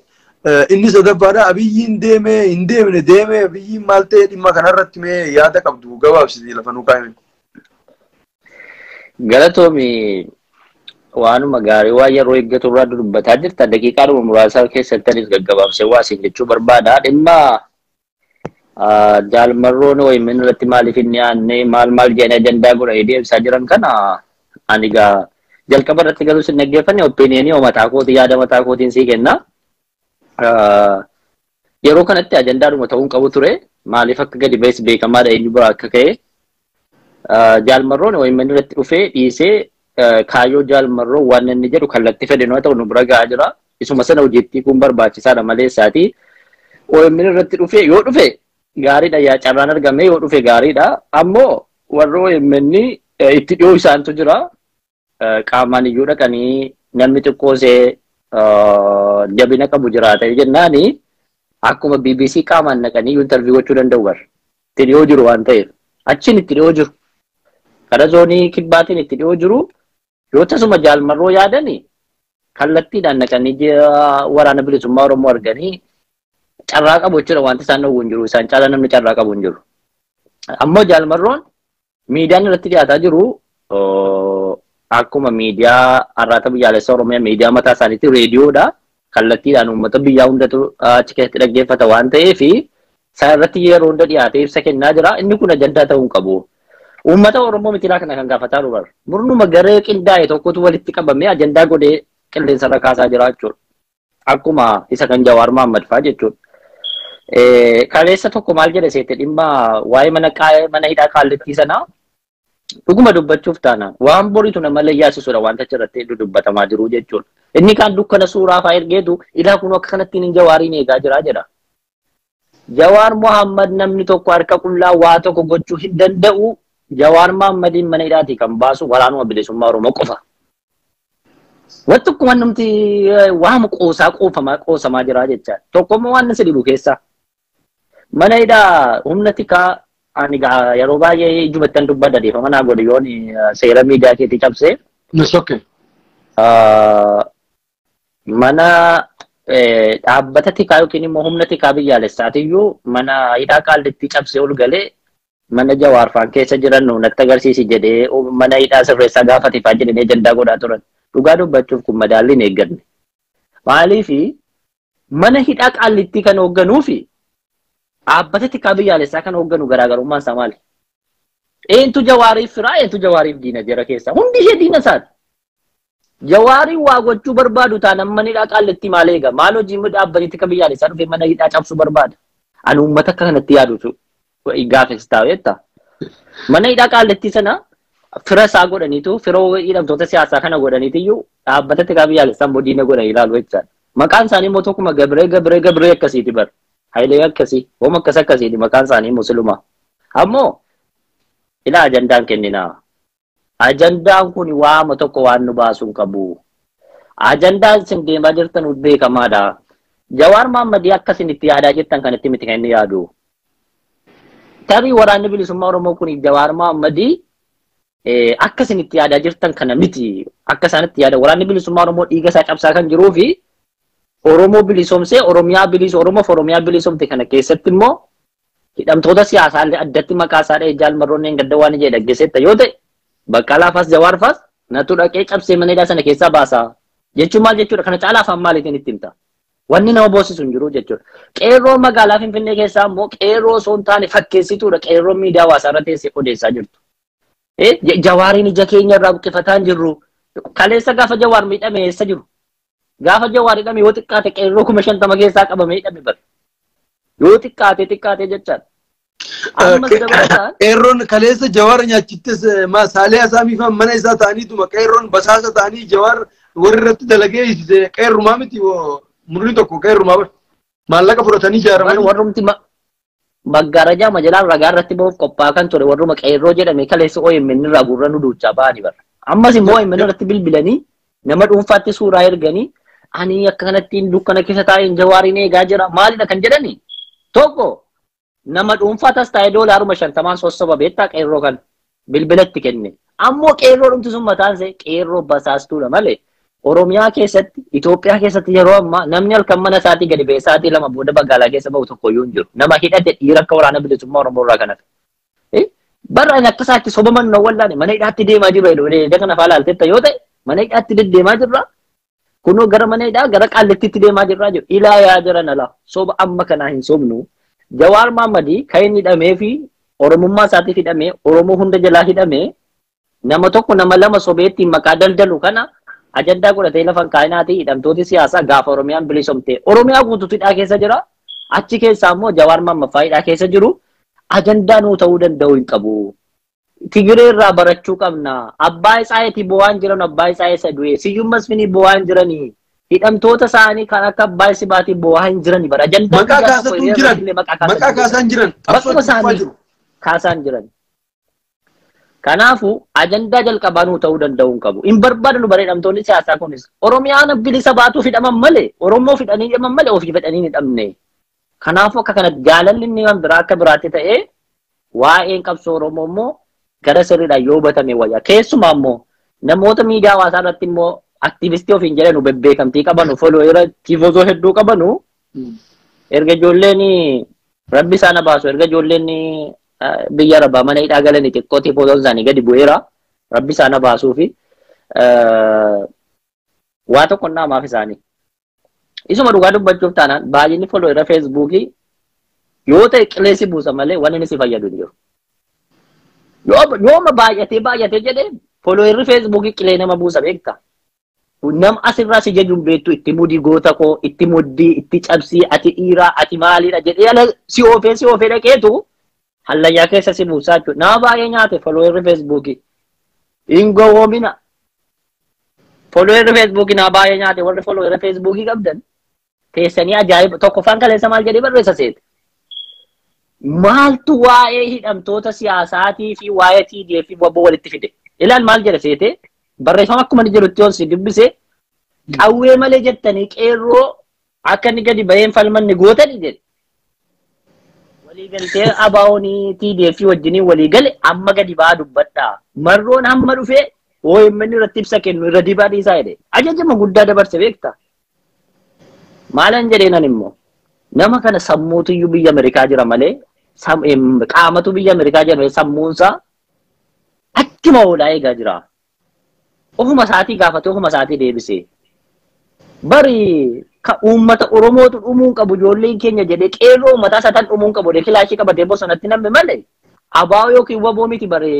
Inni sadaffaadha, Abiyyiin deemee hin deemne, deemee Abiyyiin maal ta'e, dhimma kanarratti mee yaada qabdu gabaabsiti lafa nu kaa'ime. Galatoomi, waanuma gaarii waan yeroo eeggatu irraa dubbataa jirta. Daqiiqaadhuma muraasa keessatti anis gaggabaabsee waa isin jechuu barbaada. Dhimma Jaalmarroon OMN irratti maaliif hin dhiyaanne, maal maal jedhanii ajandaa godhanii deemsaa jiran kana, ani gaa jalqaba irratti garuu sin dhaggeeffanne, opinion mataa kooti, yaada mataa kootiin sii kenna. Yeroo kanatti ajandaadhuma ta'uu hin qabu ture. Maaliif akka gadi ba'es beekamaadha, eenyu biraa akka ka'e. Jaalmarroon OMN irratti dhufee dhiisee kaayyoo Jaalmarroo waan inni jedhu kallattii fedhe ta'u nu bira gahaa jira. Isuma sana hojiitti kun barbaachisaadha malee isaati. OMN irratti dhufee yoo dhufe gaariidha, yaa carraan argame yoo dhufe gaariidha. Ammoo warri OMN itti dhiyoo isaantu jira. Qaamaan iyyuu dhaqanii namni xiqqoosee jabina qabu jiraata jennaani akkuma BBC qaamaan dhaqanii interview gochuu danda'u bar. Itti dhiyoo jiru waan ta'eef. Achiin itti dhiyoo jiru. Kara zoonii kibbaatiin itti dhiyoo jiru. Yoo tasuma Jaalmarroo yaadani kallattiidhaan dhaqanii waraana bilisummaa Oromoo arganii Carraa qabu jechuudha wanti isaan dhowwu hin jiru. Isaan caalaa namni carraa qabu hin jiru. Ammoo Jaalmarroon miidiyaan irratti dhiyaataa jiru akkuma miidiyaa Arraata Biyyaalessaa Oromiyaa miidiyaa mataa isaaniitti reediyoodha. Kallattiidhaan uummata biyyaa hundatu achi keessatti dhaggeeffata waan ta'eef isaan irratti yeroo hunda dhiyaatee ibsa kennaa jira. Inni kun ajandaa ta'uu hin qabu. Uummata Oromoo mitilaa kana kan gaafataa jiru bara. Murnuma garee qindaa'e tokkotu walitti qabamee ajandaa godhee qilleensarra kaasaa jira jechuudha. Akkuma isa kan Jawaar Mohaammed fa'aa jechuudha. Kaleessa tokko maal jedhe seete dhimma waa'ee mana hidhaa Qaallittii sanaa dhuguma dubbachuuf taanaan waan boriitu nama layyaasisuudha wanta achirratti dubbatamaa jiru jechuudha. Inni kaan dukkana suuraa fa'aa ergeetu ilaa kun akka kanattiin hin Jawaariin eegaa jira jedha. Jawaar Mohaammed namni tokko harka qullaa waa tokko gochuu hin danda'u. Jawaar Mohammediin mana hidhaatii kan baasu waraanuma bilisummaa Oromoo qofa. Wanti akkuma namti waama qoosaa qoosamaa jira jechaadha. Tokkommoo waan nasi dhibu keessaa. Mana hidhaa humna tikaa ani yeroo baay'ee ijumattan dubbadha dhiifama naa godhi yoon seera miidiyaa keetii cabsee. It's okay. Mana dhaabbata tikaa yookiin immoo humna tikaa biyyaalessaatiyyuu mana hidhaa Qaallittii cabsee ol galee mana Jawaar faan keessa jiran natti agarsiisi jedhee mana hidhaa sirreessaa gaafate fa'aa jedhanii ajandaa godhaa turan. Dhugaa dubbachuuf kun madaalli hin eegganne. Maaliifi mana hidhaa Qaallittii kan hoogganuu fi dhaabbata tikaa biyyaalessaa kan hoogganu garaagarummaan isaa maali? Eentu Jawaariif firaa, eentu Jawaariif diina jara keessaa? Hundi ishee diina isaati. Jawaariin waa gochuu barbaadu taanaan mana hidhaa Qaallittii maal eega? Maal hojii dhaabbatni tikaa biyyaalessaa dhufee mana hidhaa cabsuu barbaada? Ani uummata akka kanatti yaadutu gaafes taa'u jetta. Mana hidhaa Qaallittii sana fira isaa godhaniitu fira hidhamtoota siyaasaa kana godhaniitiyyuu dhaabbata tikaa biyyaalessaa immoo diina godhanii ilaalu jechaadha. Maqaan isaanii immoo tokkuma Gabree Gabree Gabree akkasiiti bara. Hayilee akkasii, hooma akkas akkasiiti maqaan isaanii Musliima. Ammoo ilaa ajandaan kenninaa. Ajandaan kun waama tokko waan nu baasuu hin qabu. Ajandaan isin deemaa jirtan beekamaadha. Jawaar Mohaammed akka isin itti yaadaa jirtan kanatti miti kan inni yaadu. Tarii waraanni bilisummaa Oromoo kun Jawaar Mohaammed akka isin itti yaadaa jirtan kana miti. Akka isaan itti yaada waraanni bilisummaa Oromoo dhiiga isaa cabsaa kan jiruu fi Oromoo bilisoomsee Oromiyaa bilisu Oromoof Oromiyaa bilisoomte kana keessatti immoo hidhamtoota siyaasaa illee addatti maqaa isaa dhahee Jaalmarroon gadda waan ijee dhaggeessetta yoo ta'e Baqqalaa faas Jawaar faas natu dhaqee cabsee mana hidhaa sana keessaa baasaa. Jechuun maal jechuudha? Kana caalaa afaan maaliitiin itti himta? Wanni nama boosisu hin jiru jechuudha. Qeerroo magaalaa Finfinnee keessaa immoo qeerroo osoo hin taane fakkeessituudha. Qeerroo miidiyaa hawaasaa irra teessee odeessaa jirtu. Jawaariin ija keenya irraa buqqifataa hin jirru. Kaleessa gaafa Jawaar miidhame eessa jiru? Gaafa Jawaar hidhame yoo xiqqaate qeerroo 50,000 keessaa qabamee hidhame bara. Yoo xiqqaate jechaadha. Qeerroon kaleessa Jawaar nyaachittis saalee asaamii fa'aa mana isaa ta'aniituma qeerroon basaasa ta'anii Jawaar warri irratti dalagee qeerrumaa miti murni tokko qeerrumaa bara. Maallaqa fudhatanii ijaaramanii. Warrumti maggaarajaa majalaan ragaa irratti ba'uuf qophaa'aa kan ture warruma qeerroo jedhame kaleessa OMN irraa gurra nu duuchaa ba'anii bara. Ammas immoo OMN irratti bilbilanii nama dhuunfaatti suuraa erganii ani akka kanatti dukkana keessa taa'een Jawaariin eegaa jira maalidha kan jedhani tokko nama dhuunfaa tas taa'ee $50 sossoba beektaa qeerroo kan bilbilatti kenne. Ammoo qeerroo dhumti sun mataan isee qeerroo basaastuudha malee Oromiyaa keessatti Itoophiyaa keessatti yeroo ammaa namni halkan mana isaatii gadi ba'ee sa'aatii 2 booda magaalaa keessa ba'u tokkoyyuu hin jiru. Nama hidhate dhiira akka waraana bilisummaa Oromoo irraa kan hafe. Barra inni akka isaatti sobaman nu wallaane mana hidhaatti deemaa jiru jedhu kana fa'aa ilaaltetta yoo ta'e mana hidhaatti deddeemaa jirra. Kunoo gara mana hidhaa gara Qaallittiitti deemaa jirraa jiru. Ilaa yaa jiran ala soba amma kanaa hin sobnu. Jawaar Mohaammed kan inni hidhamee fi Oromummaa isaatiif hidhamee Oromoo hunda jalaa hidhamee nama tokko nama lama sobeetti maqaa daldalu kana ajandaa godhatee lafa kaayinaati hidhamtooti siyaasaa gaafa Oromiyaan bilisoomte. Oromiyaa guutuutu hidhaa keessa jira. Achi keessaa immoo Jawaar Mohaammed fa'aa hidhaa keessa jiru. Ajandaa nuu ta'uu danda'u hin qabu. Tigiree irraa barachuu qabna. Abbaa Isaayetii bo'aan jiran abbaa Isaayee isa du'e. Siyyum Masfinii bo'aan jiranii. Hidhamtoota isaanii kan akka abbaa Isibaatii bo'aa hin jirani bara. Ajandaa maqaa kaasatu jiran. Maqaa kaasaan jiran. Bakkuma isaanii kaasaan jiran. Kanaafuu ajandaa jalqabaa nuu ta'uu danda'u hin qabu. Hin barbaadnu bara hidhamtoonni siyaasaa kunis. Oromiyaan bilisa baatuuf hidhaman malee Oromoo fidhanii hidhaman malee ofii fedhanii hin hidhamne. Kanaafuu akka kanatti jaalalli inni kan biraa akka biraatti ta'ee waa'een qabsoo Oromoo immoo gara sirriidhaan yoo hubatame wayya. Keessumaa immoo namoota miidiyaa hawaasaa irratti immoo aktiivistii ofiin jedhanu bebbeekamtii qabanu folooweera tiifozoo hedduu qabanu Erga ijoolleen rabbi isaan baasu, erga ijoolleen biyya Arabaa mana hidhaa galanii xiqqootii footoon isaanii gadi bu'eera. Rabbi isaan baasuu fi waa tokko namaaf isaanii. Isuma dhugaa dubbachuuf taanaan baay'inni follower Feesbuukii yoo ta'e qilleensi buusa malee wanni inni si fayyadu hin jiru. Yooma baay'atee baay'atee jedhee followerri Feesbuukii qilee nama buusa beekta. Nam asirraa si jejuun beektu itti mudii goota koo, itti muddii, itti cabsii, ati dhiiraa, ati maaliidha jedhee ala si oofee dhaqeetu hallayyaa keessa si buusaa jechuudha. Nama baay'ee nyaate followerri Feesbuukii. Hin gowwoomina. Followerri Feesbuukii nama baay'ee nyaate. Warri followerri Feesbuukii qabdan teessanii ajaa'iba tokkoffaan kaleessa maal jedhee barreessa seete. Maaltu waa'ee hidhamtoota siyaasaatii fi waa'ee TDF wabbo walitti fide? Ilaal maal jedha seete? Barreeffama akkuma inni jedhutti yoon si dubbise qawwee malee jettanii qeerroo akka inni gadi baheen falmanni gootani jedhe. Waliigaltee ABO'n TDF wajjiniin waliigale amma gadi ba'aa dubbadhaa. Marroon hamma dhufee OMN irratti ibsa kennu irra dibaa dhiisaa jedhe. Ajajama guddaa dabarse beekta. Maalan jedheenan immoo nama kana sammuutu biyya Ameerikaa jira malee qaamatu biyya Ameerikaa jira malee sammuunsaa achuma oolaa eegaa jira. Ofuma isaatii gaafatee ofuma isaatii deebisee. Bari ka uummata Oromootu dhumuu qabu ijoolleen keenya jedhee qeerroo uummataa isaa tan dhumuu qabu kilaashii qabatee bosonatti namni malee ABO yookiin WBO miti bari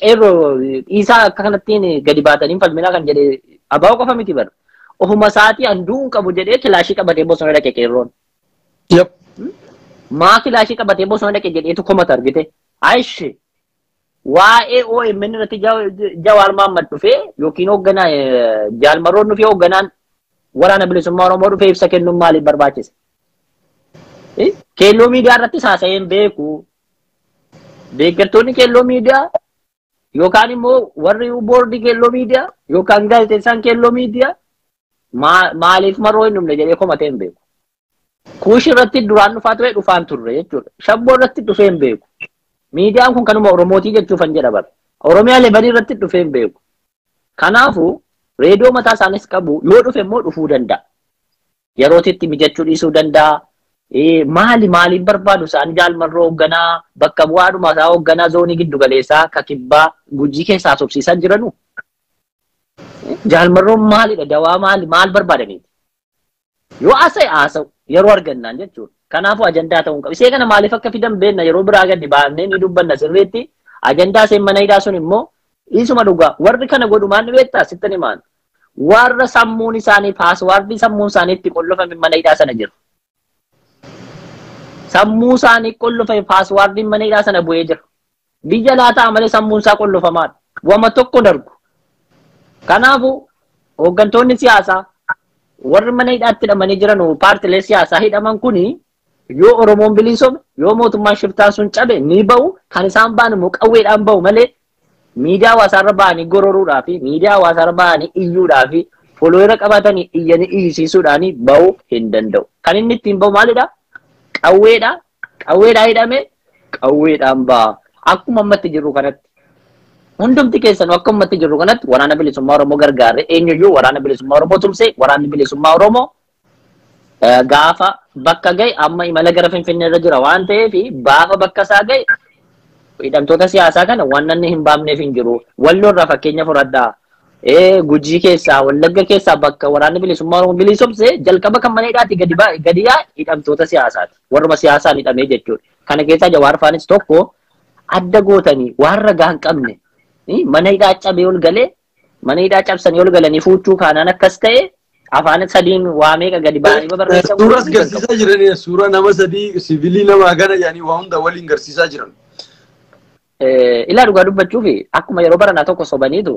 qeerroo dhiisaa akka kanattiin gadi baatanii falminaa kan jedhee ABO qofa miti bari. Ofuma isaatii handuu qabu jedhee kilaashii qabatee bosona dhaqe qeerroon. Yep. Maa kilaashii qabatee bosona dhaqe jedheetu komata argite. Ayishi waa'ee OMN irratti Jawaar Mohammad dhufee yookiin hoogganaa Jaalmarroon dhufee hoogganaan waraana bilisummaa Oromoo dhufee ibsa kennuun maaliif barbaachise? Keelloo miidiyaa irratti haasa'ee hin beeku. Deeggartoonni keelloo miidiyaa yookaan immoo warri boordii keelloo miidiyaa yookaan gaazexeessaan keelloo miidiyaa maaliif marroo hin dhumne jedhee komatee hin beeku. Kuush irratti duraan dhufaa ture dhufaan turre jechuudha. Shabboo irratti dhufee hin beeku. Miidiyaan kun kanuma Oromootii jechuufan jedha bara. Oromiyaa Leebanii irratti dhufee hin beeku. Kanaafuu reediyoo mataa isaanis qabu yoo dhufe immoo dhufuu danda'a. Yerootitti mijachuu dhiisuu danda'a. Maali maaliif barbaadu isaan Jaalmarroo hoogganaa bakka bu'aadhuma isaa hoogganaa zoonii giddu galeessaa ka kibbaa Gujii keessaa sobsiisan jiranu. Jaalmarroon maalidha? Dawaa maali? Maal barbaadaniiti? Yoo haasa'e haasa'u yeroo argannaan jechuudha. Kanaafuu ajandaa ta'uu hin qabu. Isee kana maaliif akka fidan beekna yeroo biraa gadi baafnee ni dubbanna sirriitti. Ajandaa seen mana hidhaa sun immoo isuma dhugaa. Warri kana godhu maal ni beektaa? Sitti ni maal? Warra sammuun isaanii paaswaardii sammuun isaanii itti qollofame mana hidhaa sana jiru. Sammuu isaanii qollofame paaswaardiin mana hidhaa sana bu'ee jira. Biyya laataa malee sammuun isaa qollofamaadha. Wama tokko dargu. Kanaafuu hooggantoonni siyaasaa warri mana hidhaatti hidhamanii jiran paartilee siyaasaa hidhaman kuni yoo Oromoon bilisoome yoo mootummaan shiftaan sun cabe ni ba'u. Kan isaan ba'an immoo qawweedhaan ba'u malee miidiyaa hawaasaarra ba'anii gororuudhaa fi miidiyaa hawaasaarra ba'anii iyyuudhaa fi folooyira qabatanii iyyanii iyyisiisuudhaan ba'uu hin danda'u. Kan inni ittiin ba'u maalidha? Qawweedha. Qawweedhaa hidhame qawweedhaan ba'a. Akkuma ammatti jirru kanatti. Hundumti keessanuu akka ammatti jirru kanatti waraana bilisummaa Oromoo gargaarre eenyuyyuu waraana bilisummaa Oromoo tumsee waraanni bilisummaa Oromoo gaafa bakka ga'e amma imala gara Finfinnee irra jira waan ta'eef gaafa bakka isaa ga'e hidhamtoota siyaasaa kana waan inni hin baafneef hin jiru. Walloo irraa fakkeenya fudhadhaa. Gujii keessaa Wallagga keessaa bakka waraanni bilisummaa Oromoo bilisoomse jalqaba kan mana hidhaatti gadi yaa'e hidhamtoota siyaasaati. Warruma siyaasaan hidhamee jechuudha. Kana keessaa Jawaar Faanis tokko adda gootanii waan ragaa hin qabne mana hidhaa cabee ol galee mana hidhaa cabsanii ol galanii fuuchuu kaanaan akkas ta'e afaan sadiin waa meeqa gadi ba'anii babarreessan. Suuras garsiisaa jiranii suuraa nama sadii siviilii nama gana jedhanii waa hunda waliin garsiisaa jiran. Ilaa dhugaa dubbachuuf akkuma yeroo baranaa tokko sobaniitu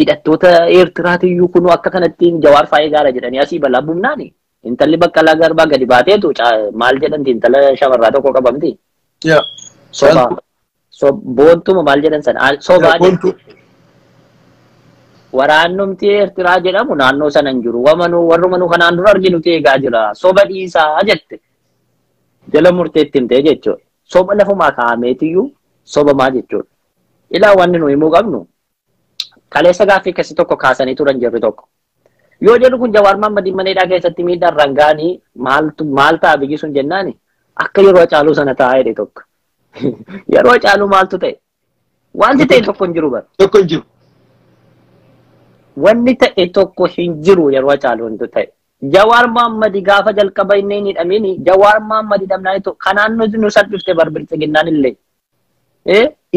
hidhattoota Eertiraatiyyuu kunuu akka kanattiin Jawaar faayee gaara jedhanii asii balaa bumnaani. Intalli Baqqalaa Garbaa gadi baateetu maal jedhamti intala shamarraa tokko qabamti. Soba. Boontuma maal jedhan sana sobaa jechuudha. Waraannumti Eertiraa jedhamu naannoo sana hin jiru. Warrumanuu kanaan dura arginuti eegaa jira. Soba dhiisaa jette. Jala murteetti himtee jechuudha. Soba lafumaa kaa'ameetiyyuu sobamaa jechuudha. Ilaa wanni nu himuu qabnu kaleessa gaaffii akkasii tokko kaasanii turan jirri tokko. Yoo jedhu kun Jawaar Mahaammad mana hidhaa keessatti miidhaan rangaanii maal ta'a biyyi sun jennaani akka yeroo Hacaaluu sana taa'aa jedhe tokko. Yeroo Hacaaluu maaltu ta'e? Wanti ta'e tokko hin jiru bara. Tokko hin jiru. Wanni ta'e tokko hin jiru yeroo Hacaaluu wanti ta'e. Jawaar Mahaammad gaafa jalqaba inni hin hidhamiin Jawaar Mahaammad hidhamnaan kanaan nu salphifte bar bilchiginnaan illee.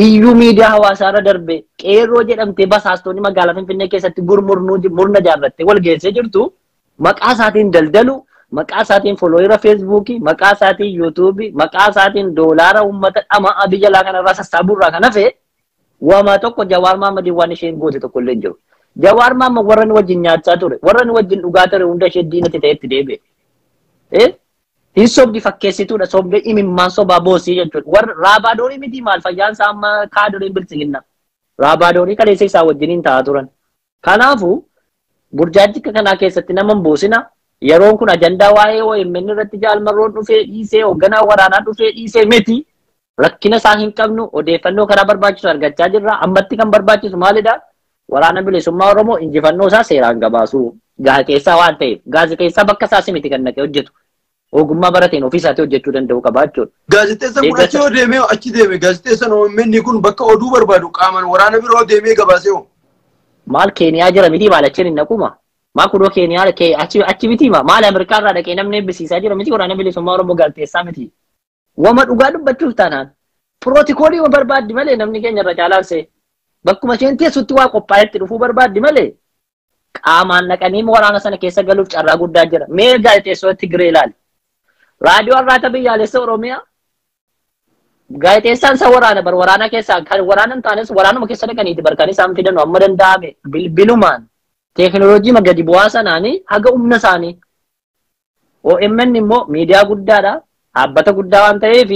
Iyyuu miidiyaa hawaasaarra darbe qeerroo jedhamtee basaastonni magaalaa Finfinnee keessatti gurmurnuu murna jaarrattee wal geessee jirtu maqaa isaatiin daldalu, maqaa isaatiin folooyira feesbuukii, maqaa isaatiin yuutuubii, maqaa isaatiin doolaara uummata dhama'aa biyya laa kanarraa sassaabuurraa kan hafe wamaa tokko Jawaar Mahaammad waan isheen goote tokko illee hin jiru. Jawaar Mahaammad warra nu wajjin nyaachaa ture, warra nu wajjin dhugaa ture hunda ishee diinatti ta'etti deebi'e. Hin sobdi fakkeessituudha, sobdee imimmaan sobaa boosii jechuudha. Warra raabaadorii miti maal fayyaan isaa amma kaadoriin bilchiginna. Raabaadorii kaleessa isaa wajjiniin ta'aa turan. Kanaafuu burjaajjika kanaa keessatti nama hin buusina. Yeroon kun ajandaa waa'ee OMN irratti jaalmarroon dhufee dhiisee hoogganaa waraanaa dhufee dhiisee miti. Rakkina isaa hin qabnu odeeffannoo karaa barbaachisu argachaa jirra. Ammatti kan barbaachisu maalidha? Waraana bilisummaa Oromoo injifannoo isaa seeraan gabaasu. Gaazexeessaa waan ta'eef gaazexeessaa bakka isaas miti kan naqee hojjetu. Ogummaa barateen ofii isaatii hojjechuu danda'u qaba jechuudha. Gaazexeessaan kun achi yoo deemee achi deeme gaazexeessaan OMN kun bakka oduu barbaadu qaamaan waraana biroo deemee gabaasee hoo? Maal Keeniyaa jira miti maal achiin hin naquma? Maal kunoo Keeniyaa achi miti maal Ameerikaa irraa dhaqee namni eebbisiisaa jira miti waraana bilisummaa Oromoo gaazexeessaa miti. Wama dhugaa dubbachuuf taanaan pirootokoolii barbaaddi malee namni keenya irra caalaansee bakkuma isheen teessutti waa qophaa'etti dhufuu barbaaddi malee qaamaan naqanii waraana sana keessa galuuf carraa guddaa jira. Mee gaazexeessota Tigree ilaali. Raadiyoo Arraata Biyyaalessa Oromiyaa gaazexeessaan isa waraana bar waraana keessaa kan waraana hin taanes waraanuma keessa dhaqaniiti bar kan isaan fidan amma danda'ame bilbilumaan teekinooloojii gadi bu'aa sanaanii haga humna isaanii. OMN immoo miidiyaa guddaadha. Dhaabbata guddaa waan ta'eef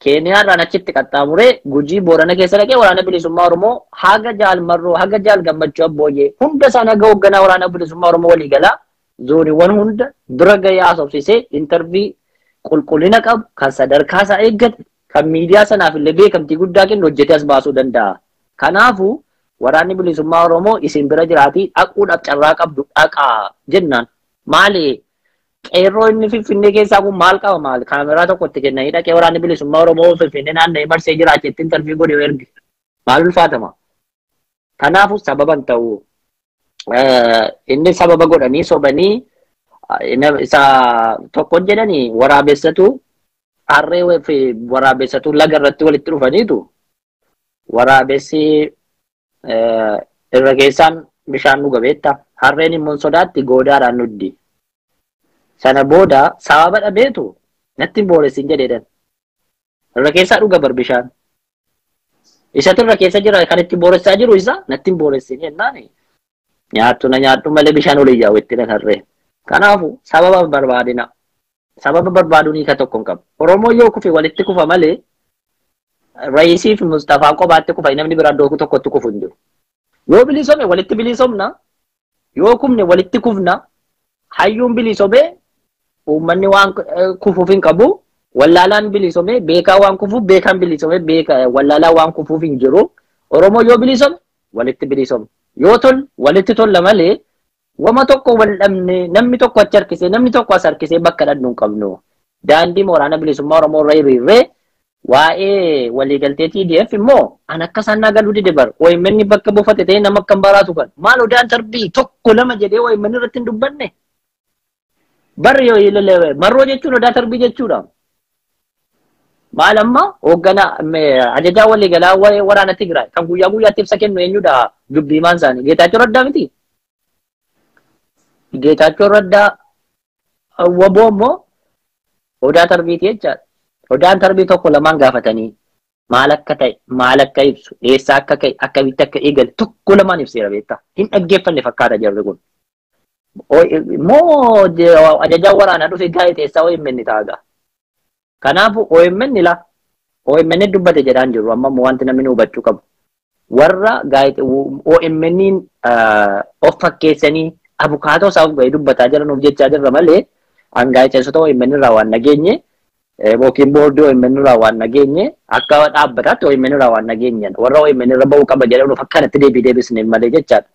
Keeniyaarraan achitti qaxxaamuree Gujii Boorana keessa dhaqee waraana bilisummaa Oromoo haga Jaal Marroo haga Jaal Gammachuu Abbooyyee hunda isaan haga hoogganaa waraana bilisummaa Oromoo waliigalaa zooniiwwan hunda bira gahee haasofsiisee intarvii qulqullina qabu kan sadarkaa isaa eeggate kan miidiyaa sanaaf illee beekamtii guddaa kennu hojjetee as baasuu danda'a. Kanaafuu waraanni bilisummaa Oromoo isin bira jiraatii dhaquudhaaf carraa qabdu dhaqaa jennaan maali? Qeerroo inni Finfinnee keessaa kun maal qaba maal? Kaameraa tokko itti kennanii dhaqee waraanni bilisummaa Oromoo Finfinnee naanna'ee marsee jiraachetti intarvii godhee erge. Maal ulfaatama? Kanaafuu sababa hin ta'u. Inni sababa godhanii sobanii isa tokko jedhanii waraabessatu harree fi waraabessatu laga irratti walitti dhufaniitu waraabessi irra keessaan bishaan dhuga beekta. Harreen immoo sodaatti goodaadhaan nuddi. Sana booda sababa dhabeetu natti hin booressin jedheedhan. Irra keessaa dhuga bar bishaan. Isatu irra keessa jira kan itti booressaa jiru isa natti hin booressin jennaan. Nyaattu na nyaadhu malee bishaan olii yaa'u itti harree. Kanaafuu sababa barbaadina. Sababa barbaaduun hiika tokko hin qabu. Oromoo yoo kufe walitti kufa malee Raayisii fi Mustafaan kophaatti kufa namni biraa iddoo tokkotti kufu hin jiru. Yoo bilisoome walitti bilisoomna. Yoo kufne walitti kufna. Hayyuun bilisoomee uummanni waan kufuuf hin qabu. Wallaalaan bilisoomee beekaa waan kufuuf beekaan bilisoomee beekaa wallaalaa waan kufuuf hin jiru. Oromoo yoo bilisoome walitti bilisoomna. Yoo tol walitti tolla malee wama tokko wal dhabne namni tokko achi harkisee namni tokko as harkisee bakka dhabnu hin qabnu. Daandii waraana bilisummaa Oromoo irra hiriirree waa'ee waliigaltee TDF immoo an akka isaan naa galuu dide bar OMN bakka buufate ta'ee nama akkam baraatu kan maal odaan tarbii tokko lama jedhee OMN irratti hin dubbanne. Barri yoo marroo jechuun odaa tarbii jechuudha. Maal amma hoogganaa ajajaa waliigalaa waraana Tigraay kan guyyaa guyyaatti ibsa kennu eenyudha dubbiimaan isaanii Geetaachoo Raddaa miti. Geetaachoo Raddaa waboo immoo odaa tarbiiti jechaadha. Odaan tarbii tokko lamaan gaafatanii maal akka ta'e maal akka ibsu eessaa akka ka'e akkamitti akka eegale tokko lamaan ibseera beektaa. Hin dhaggeeffanne fakkaata jarri kun. Moo ajajaa waraanaa dhufe gaazexeessaa OMN taagaa. Kanaafuu OMN la OMN dubbate jedhaan jiru amma wanti namni hubachuu qabu. Warra OMN of fakkeessanii abukaatoo isaa of ga'ee dubbataa jiran of jechaa jirra malee an gaazexeessota OMN irraa waan nageenye yookiin boordii OMN irraa waan nageenye akka dhaabbataatti OMN irraa waan nageenyeen warra OMN irra ba'uu qaba jedhan of akkanatti deebii deebisne malee jechaadha.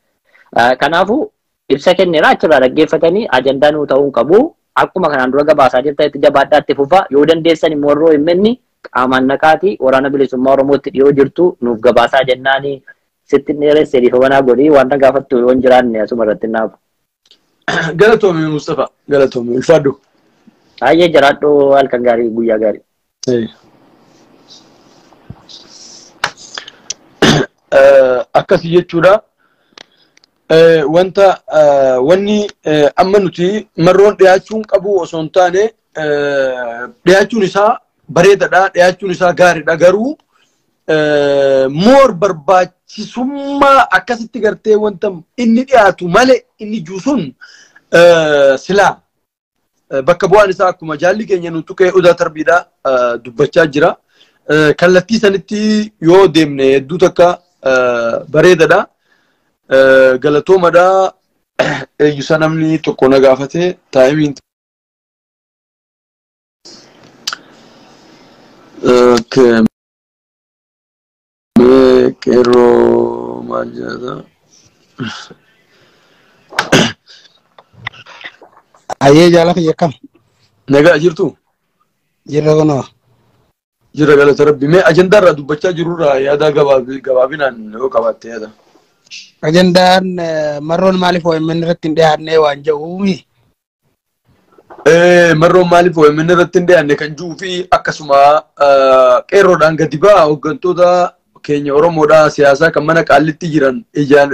Kanaafuu Ibsa kenneera achirraa dhaggeeffatanii ajandaa nuu ta'uu qabu. Akkuma kanaan dura gabaasaa jirtanitti jabaadhaatti fufa. Yoo dandeessan immoo warra OMN qaamaan naqaatii waraana bilisummaa Oromootti dhiyoo jirtu nuuf gabaasaa jennaanii sitti dheeressee dhiifama godhii waan na gaafattu yoo hin jiraanne asuma irratti naafu. Galatoomi Mustafa, galatoomi ulfaadhu. Baay'ee jiraadhu, halkan gaarii, guyyaa gaarii. Akkasii jechuudha. Wanta wanni amma nuti marroon dhiyaachuun qabu osoo hin taane, dhiyaachuun isaa bareedaadha, dhiyaachuun isaa gaariidha, garuu moor barbaachisummaa akkasitti gartee wanta inni dhiyaatu malee inni juusun silaa bakka bu'aan isaa akkuma jaalli keenya nu tuqee Odaa Tarbiidha dubbachaa jira. Kallattii sanitti yoo deemne hedduu takka bareedaadha. Galatoomadha. Eeyyusa namni tokko na gaafate taa'imiin. Qeerroo maal jedhata? Ayyee jaala kiyya, akkam? Nagaa jirtu? Jirra kunoo. Jira, galata Rabbi. Mee ajandaa irraa dubbachaa jirurraa yaada gabaabinaan yoo qabaatte yaada. Ajandaan marroon maaliif OMN irratti hin dhiyaanne waan jedhuumi. Marroon maaliif OMN irratti hin dhiyaanne kan jiru fi akkasuma qeerroodhaan gadi ba'a, hooggantoota keenya Oromoodhaa siyaasaa kan mana qaallitti jiran ijaan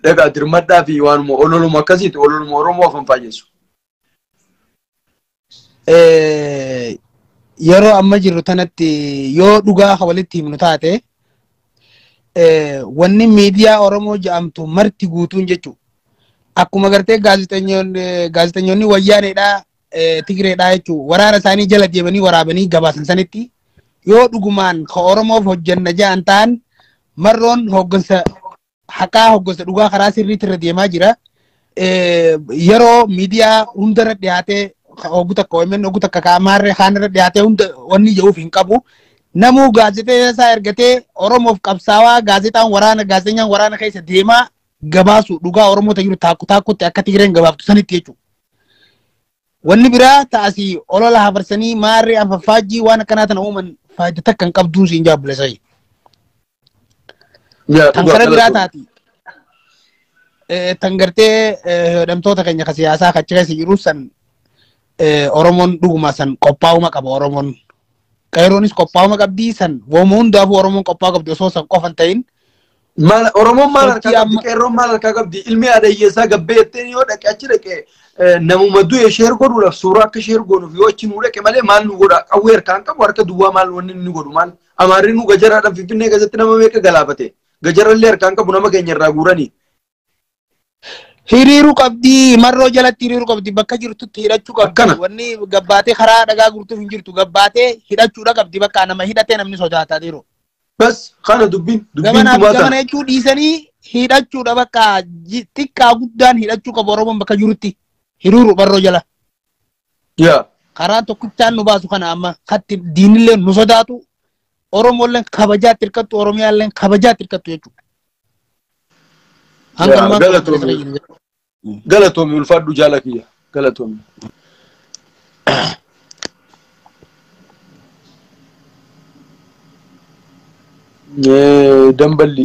dhagaa dirmadhaa fi waanuma ololuma akkasiiti, ololuma Oromoo afaan faayessu. Yeroo amma jirru tanatti yoo dhugaa walitti himnu taate, wanni miidiyaa Oromoo jedhamtu marti guutuun jechuudha. Akkuma gartee gaazexeessonni wayyaaneedhaa, Tigireedhaa jechuudha. Waraana isaanii jala deemanii waraabanii gabaasan sanitti yoo dhugumaan ka Oromoof hojjanna ja'an ta'an, marroon hooggansa haqaa, hooggansa dhugaa karaa sirriitti irra deemaa jira. Yeroo miidiyaa hundarra dhiyaatee oggu takka OMN, oggu takka kaamaarree kaanirra dhiyaatee hunda wanni jedhuuf hin qabu. Namuu gaazexeessaa isaa ergatee Oromoof qabsaawaa, gaazexaan waraana, gaazexeessaan waraana keessa deemaa gabaasu dhugaa Oromoo jiru taakku taakkutti akka Tigireen gabaaftu sanitti jechuudha. Wanni biraa ta'asii olola hafarsanii maarree anfaffaajjii waan akkanaa tana uuman faayidaa takka hin qabduun siin jaabule. Tan kara biraa taati. Tan gartee hidhamtoota keenya ka siyaasaa achi keessa jiru san, Oromoon dhuguma san qophaa'uma qaba Oromoon. Qeerroonis qophaa'uma qabdii, san wooma hundaafuu Oromoon qophaa'uu qabdi osoo san qofa hin ta'in. Maal Oromoon maal harkaa qabdi? Qeerroon maal harkaa qabdi? Ilmi haadha hiyyeessaa gabbee jettee yoo dhaqe, achi dhaqe namuma du'e share godhuudhaaf, suuraa akka share godhuuf yoo achi nuu dhaqe malee maal nu godha? Qawwee harkaan qabu, harka duwwaa, maal wanni inni godhu maal? Amaarri nu gajaraadhaan Finfinnee keessatti nama meeqa galaafate? Gajarallee harkaan qabu, nama keenya irraa guuranii. Hiriiruu qabdi, marroo jalatti hiriiruu qabdi, bakka jirtutti hidhachuu qabdi. Wanni gabbaatee karaa dhagaa guurtuuf hin jirtu, gabbaatee hidhachuudha qabdi, bakka nama hidhatee namni sodaataa jiru. Bas kana dubbiin Gamana gamana jechuu dhiisanii hidhachuudha, bakka xiqqaa guddaan hidhachuu qabu Oromoon bakka jirutti hiriiruu marroo jala. Karaan tokkichaan nu baasu kana amma katti diinillee nu sodaatu, Oromoolleen kabajaatti hirkattu, Oromiyaalleen kabajaatti hirkattu jechuudha. Galatoomi. Galatoomi, ulfaadhu jaala kiyya. Galatoomi. Damballi.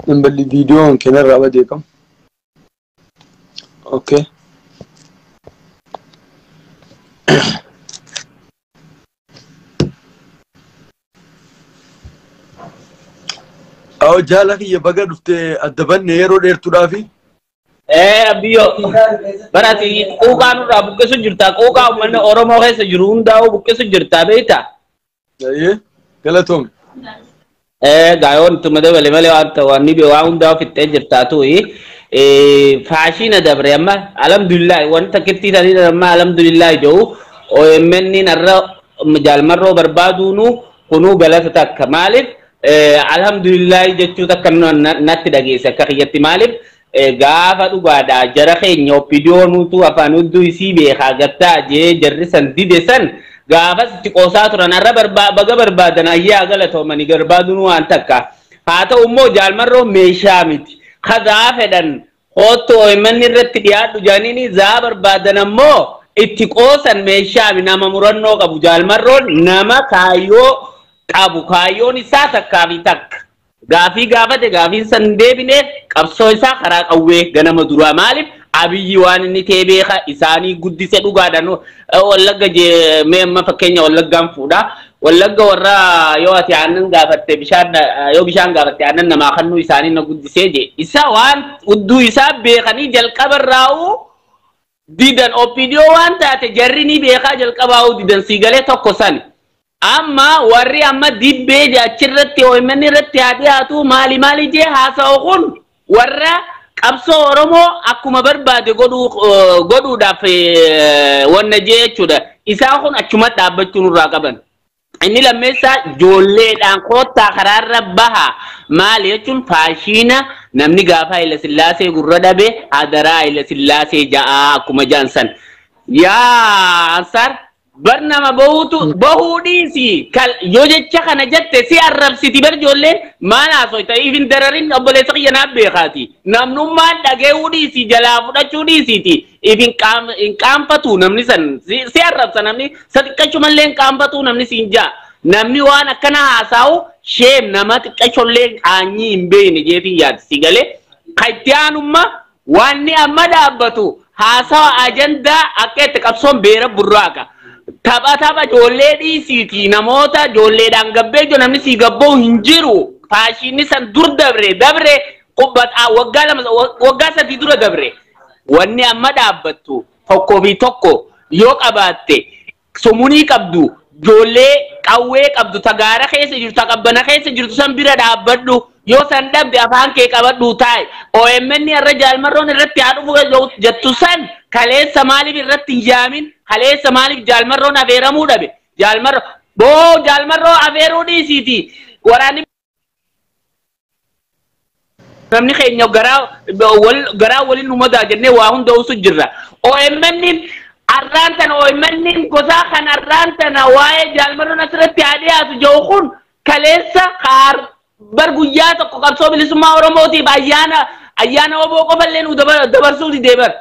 Damballi viidiyoon kenarraa badee kam. Okay. Awo jaala kiyya, baga dhuftee, adda banne yeroo dheertuudhaafi. Abiyyo barati quuqaa nurraa buqqisu jirta, quuqaa uummanni Oromoo keessa jiru hundaa'uu buqqisu jirta, beektaa? Ayyee, galatoomi. Gaayoon ittuma dabale malee waan waan ni waan hundaa fixxee jirtaa tu'i. Faashina dabre amma, alhamdulillah, wanta kittii tanii amma alhamdulillah jedhu OMN narra jaalmarroo barbaaduunu kunuu galata takka, maaliif alhamdulillah jechuu takka natti dhageesse akka kiyyatti. Maaliif gaafa dhugaadha jara keenya OPDOnuutu afaan hudduu isii beekaa gattaa jee jarri san dide san Gaafas itti qoosaa turan har'a baga barbaadan ayyaa galatoomanii barbaaduun waan takka. Haa ta'u immoo jaalmarroo meeshaa miti. Kazaa fedhan hoottu OMN irratti dhiyaadhu jaaniini zaa barbaadan ammoo itti qoosan meeshaa nama murannoo qabu. Jaalmarroon nama kaayyoo qabu. Kaayyoon isaa takkaa fi takka. Gaafii gaafate gaafiin san deebineef qabsoo isaa karaa qawwee ganama duraa maaliif Abiyyi waan inni ta'e beeka isaanii guddise dhugaadhaan Wallagga mee amma fakkeenya Wallaggaan fuudha. Wallagga warra yoo ati aannan gaafatte bishaan yoo bishaan gaafatte aannan namaa kennuu isaanii na guddisee je. Isa waan hudduu isaa beekanii jalqabarraa'uu didan OPDO waan taate jarri ni beekaa jalqabaa'uu didan siigalee tokko sani. Amma warri amma dibbee achirratti OMN irratti haa dhiyaatu maali maali jee haasa'u kun warra qabsoo Oromoo akkuma barbaade godhuudhaaf wanna jee jechuudha. Isaan kun achuma dhaabbachuu nurraa qaban. Inni lammeessaa ijoolleedhaan koottaa karaarra baha. Maali jechuun faashiina namni gaafa Haayila Sillaasee gurra dhabe hadaraa Haayila Sillaasee ja'aa akkuma ja'an san. Yaa Ansaar bar nama bahuutu bahuu dhiisi. Yoo jecha kana jette si arrabsiti bar ijoolleen maal haasoyta ifin dararin obboleessa kiyya naaf beekaati. Namnummaan dhageehuu dhiisi jalaa fudhachuu dhiisiiti. Ifin hin qaanfatu namni san si arrabsa namni sa xiqqachumallee hin qaanfatu namni siin ja'a. Namni waan akkana haasa'u sheem nama xiqqachollee qaanyii hin beekne jeetiin yaaddi si galee. Kan itti aanummaa wanni amma dhaabbatu haasawa ajandaa akka itti qabsoon beera burraaqa. Tapha tapha ijoollee dhiisiiti namoota ijoolleedhaan gabbee jiru namni sii gabboo hin jiru. Faashinni san dur dabre dabre waggaa lama waggaa sadii dura dabre. Wanni amma dhaabbattu tokkoo fi tokko yoo qabaatte sumunii qabdu ijoollee qawwee qabdu tagaara keessa jirtu taqabbana keessa jirtu san bira dhaabbadhu yoo san dhabde afaan kee qabadhu taa'e. OMN irra jaalmarroon irratti haa dhufu jettu san kaleessa maaliif irratti hin yaamin kaleessa maaliif jaalmarroon afeeramuu dhabe jaalmarroo boo jaalmarroo afeeruu dhiisiiti waraanni namni keenya garaa waliin nu jennee waa hunda usu jirra. OMN arraan tana OMN gosaa kan arraan tana waa'ee jaalmarroon asirratti haa dhiyaatu jiru kun kaleessa bar guyyaa tokko qabsoo bilisummaa Oromootiif ayyaana oboo qofallee nu dabarsuu didee bar.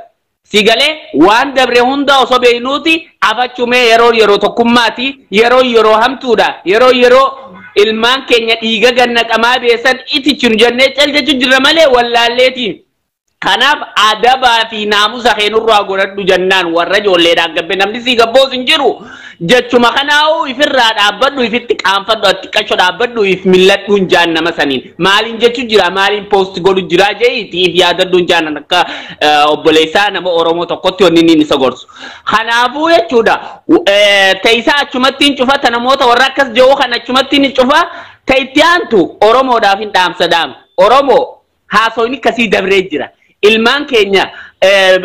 Sigalee waan dabre hunda osoo beeknuuti afachumee yeroo yeroo tokkummaati yeroo yeroo hamtuudha yeroo yeroo ilmaan keenya dhiiga gannaqamaa beesan itichinu jennee cal jechuu jirra malee wallaalleeti. Kanaaf adabaa fi naamusa keenurraa godhadhu jennaan warra ijoolleedhaan gabbe namni sii gabboos hin jiru. Jechuma kanaa'uu ifirraa dhaabbadhu ifitti qaanfadhu atti qasho dhaabbadhu if milladhuun jaan nama saniin. Maaliin jechu jira maaliin poost godhu jira jeeti if yaadadhuun jaan akka obboleessaa nama Oromoo tokkotti wanni inni isa gorsu. Kanaafuu jechuudha ta'isaa achumatti hin cufata namoota warra akkas jiru kan achumatti hin cufa ta'itti aantu Oromoodhaaf hin dhaamsa dhaam. Oromoo haasoyni akkasii dabree jira. Ilmaan keenya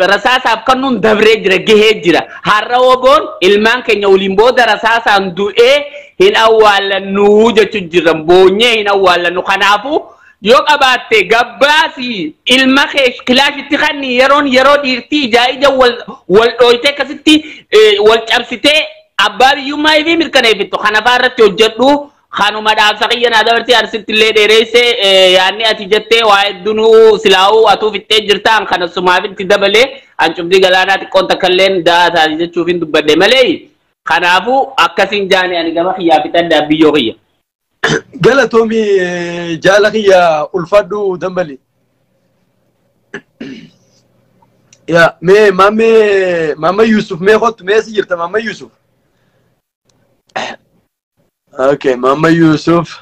rasaasaaf kennuun dabree jira gahee jira. Har'a oboon ilmaan keenya waliin booda rasaasaan du'ee hin awwaallannu jechuun jira. Boonyee hin awwaallannu. Kanaafuu yoo qabaatte gabbaasi ilma kee kilaashitti kanni yeroon yeroo dhiirtii ijaa ija wal dhooytee akkasitti wal cabsitee abbaa biyyummaa fi mirkaneeffittu. Kanafaa irratti hojjedhu. Kanuma dhaabsa kiyya naa dabarsee arsitti illee dheereesse yaadni ati jettee waa hedduunuu silaa'uu atuu fixxee jirtaan kana sumaaf itti dabalee hancufni galaanaa xiqqoon takka illee da'aa taate jechuuf hin dubbadhe malee kanaafuu akkasiin jaane ani gama kiyyaa fixadha biyyoo kiyya. Galatoomi jaala kiyya ulfaadhu dambali. Yaa mee maama Yusuf mee kottu mee si jirta maama Yusuf. Okay, Mama Yusuf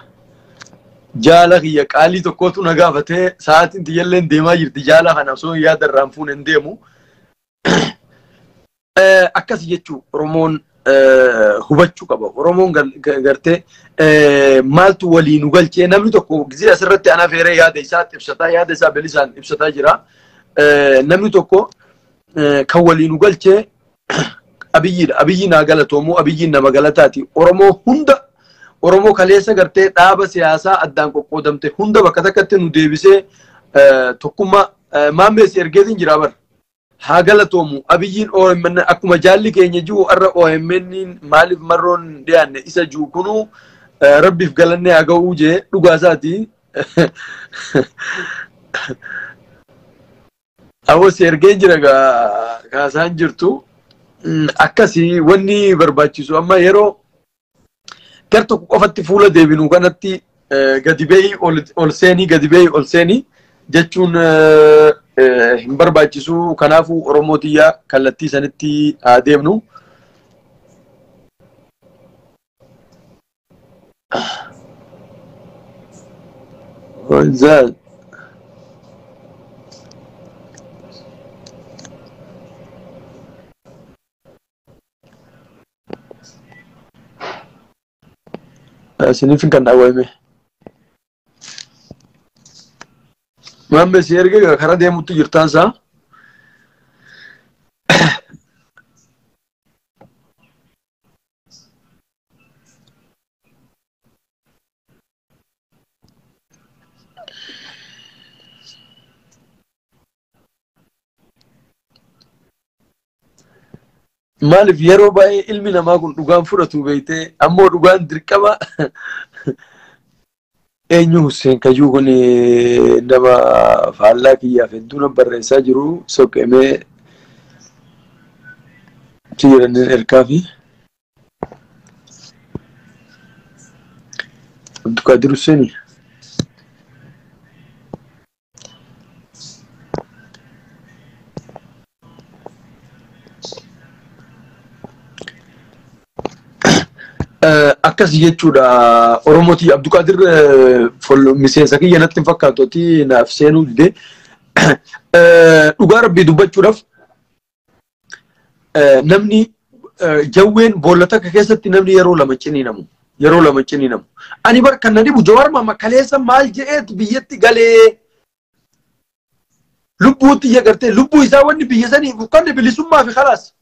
jaala kiyya qaalii tokkotu na gaafatee sa'aatiin tiyyalleen deemaa jirti jaala kana osoo yaada irraan fuun hin deemu. Akkas jechuu Oromoon hubachuu qaba. Oromoon gartee maaltu walii nu galchee namni tokko gizee asirratti ana feeree yaada isaa ibsataa yaada isaa bilisaan ibsataa jira. Namni tokko kan walii nu galchee Abiyyiidha. Abiyyi naa galatoomu Abiyyiin nama galataati. Oromoo hunda Oromoo kaleessa gartee dhaaba siyaasaa addaan qoqqoodamte hunda bakka takkatti nu deebisee tokkummaa maammeessi ergeetiin jira bar. Haa galatoomu Abiyyiin OMN akkuma jaalli keenya jiru har'a OMN maaliif marroon dhiyaanne isa jiru kunuu rabbiif galannee haa ga'uu jee dhugaa isaati. Awwas ergeen jira kaasaan jirtu. Akkasii wanni barbaachisu amma yeroo gar tokko qofatti fuula deebinu kanatti gadi ba'ii ol seenii gadi ba'ii ol seenii jechuun hin barbaachisu. Kanaafuu Oromoo tiyyaa kallattii sanitti haa deemnu. What's that? Isiniif kan dhaawwame. Maamme si erga karaa deemutti jirtaan isaa. Maaliif yeroo baay'ee ilmi namaa kun dhugaan fudhatu beektee ammoo dhugaan dirqama eenyu Hussein Kajuu kun nama faallaa kiyyaaf hedduu nama barreessaa jiru soqamee jedhaniin ergaa fi Abdulqaadir Hussein. Akkas jechuudha Oromooti. Abdulqaadir miseensa kiyya natti hin fakkaatutti naaf seenuu dide. Dhugaa rabbii dubbachuudhaaf namni jawween boolla takka keessatti namni yeroo lama ciniinamu. Yeroo lama ciniinamu. Ani bar kan na dhibu Jawaar Mohaammed kaleessa maal je'eet biyyatti galee lubbuutti iyya gartee lubbuu isaa wanni biyya saniif uffanne bilisummaa fi khalaas.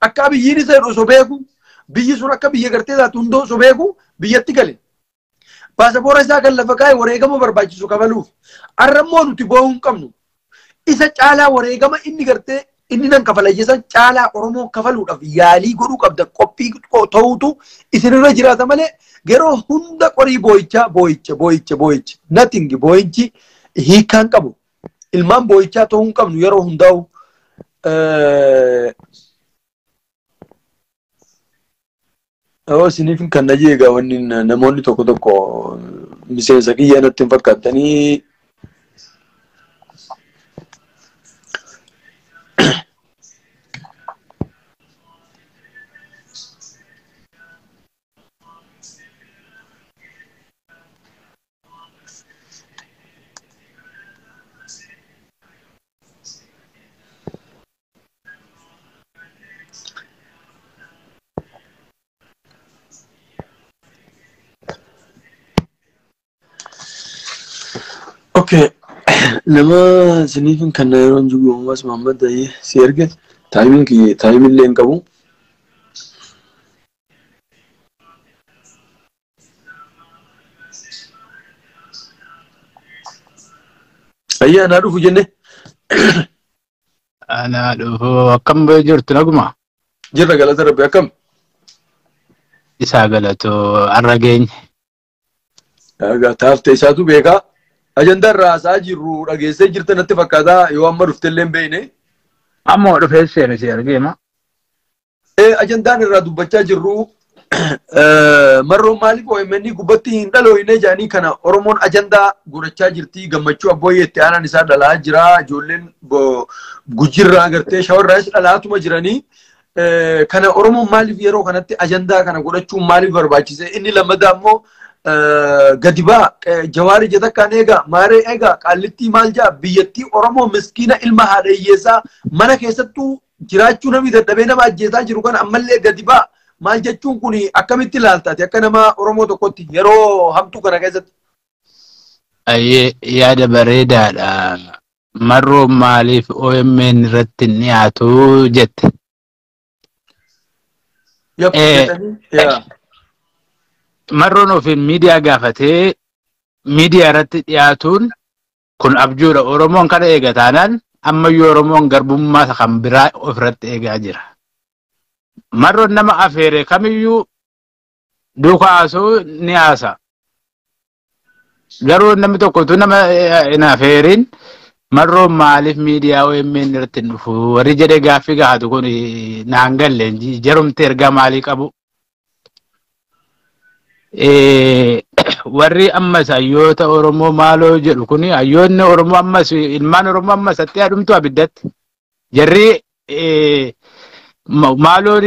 Akka Abiyyiin isa jedhu osoo beeku biyyi sun akka biyya gartee taatu hundoo osoo beeku biyyatti gale. Paasapoora isaa kan lafa kaa'e wareegama barbaachisu kafaluuf. Har'a immoo nuti boo'uu hin qabnu. Isa caalaa wareegama inni gartee inni nan kafala jesan caalaa Oromoo kafaluudhaaf yaalii godhuu qabda qophii ta'uutu isinirra jiraata malee yeroo hunda qorii boo'ichaa boo'icha boo'icha boo'icha nothing boo'ichi hiikaan qabu. Ilmaan boo'ichaa ta'uu hin qabnu yeroo hundaa'u. Isiniif kan na jeegaa wanni namoonni tokko tokko miseensa kiyya natti hin fakkaattanii. Okay. Nama isiniif kan yeroo jiru Uumas Muhammad Ayyee si erge taayimiin kiyya taayimiin illee hin qabu. Ayyee anaa dhufu jenne. Anaa dhufu akkam jirtu naguma? Jirra galata rabbi akkam? Isaa galatoo har'a geenye. Taaftee isaatu beekaa. Ajandaa irraa haasaa jirru dhageessee jirta natti fakkaata yoo amma dhufte illee hin beekne. Ammoo dhufee seene si argeema. Ajandaan irraa dubbachaa jirru marroon maaliif OMN gubbatti hin dhalooyne jedhanii kana Oromoon ajandaa godhachaa jirti. Gammachuu abbooyyee itti aanaan isaa dhalaa jira. Ijoolleen gujirraa gartee shawarraas dhalaatuma jiranii. Kana Oromoon maaliif yeroo kanatti ajandaa kana godhachuun maaliif barbaachise? Inni lammataa immoo gadi baa Jawaari jedha eega maaree eega qaallittii maal jaa biyyattii Oromoo miskiina ilma haadha hiyyeessaa mana keessattuu jiraachuu namni dadhabee nama ajjeesaa jiru kana ammallee gadi baa maal jechuun kun akkamitti ilaaltaati akka nama Oromoo tokkotti yeroo hamtuu kana keessatti? Ayyee yaada bareedaadha. Marroo maaliif OMN irratti hin dhiyaatu jette? Marroon ofiin miidiyaa gaafatee miidiyaa irratti dhiyaatuun kun abjuudha. Oromoon kana eega taanaan Ammayyuu Oromoon garbummaa kan biraa ofirratti eegaa jira. Marroon nama afeere kamiyyuu duukaa haasa'u ni haasa. Garuu namni tokko utuu nama hin afeerin marroon maaliif miidiyaa OMN irratti hin dhufu warri jedhee gaaffii gaafatu kun naan galle jarumti ergaa maalii qabu. Warri ammas hayyoota Oromoo maaloo jedhu kun hayyoonni Oromoo ammas ilmaan Oromoo ammas atti adumtu abiddatti. Jarri maaloon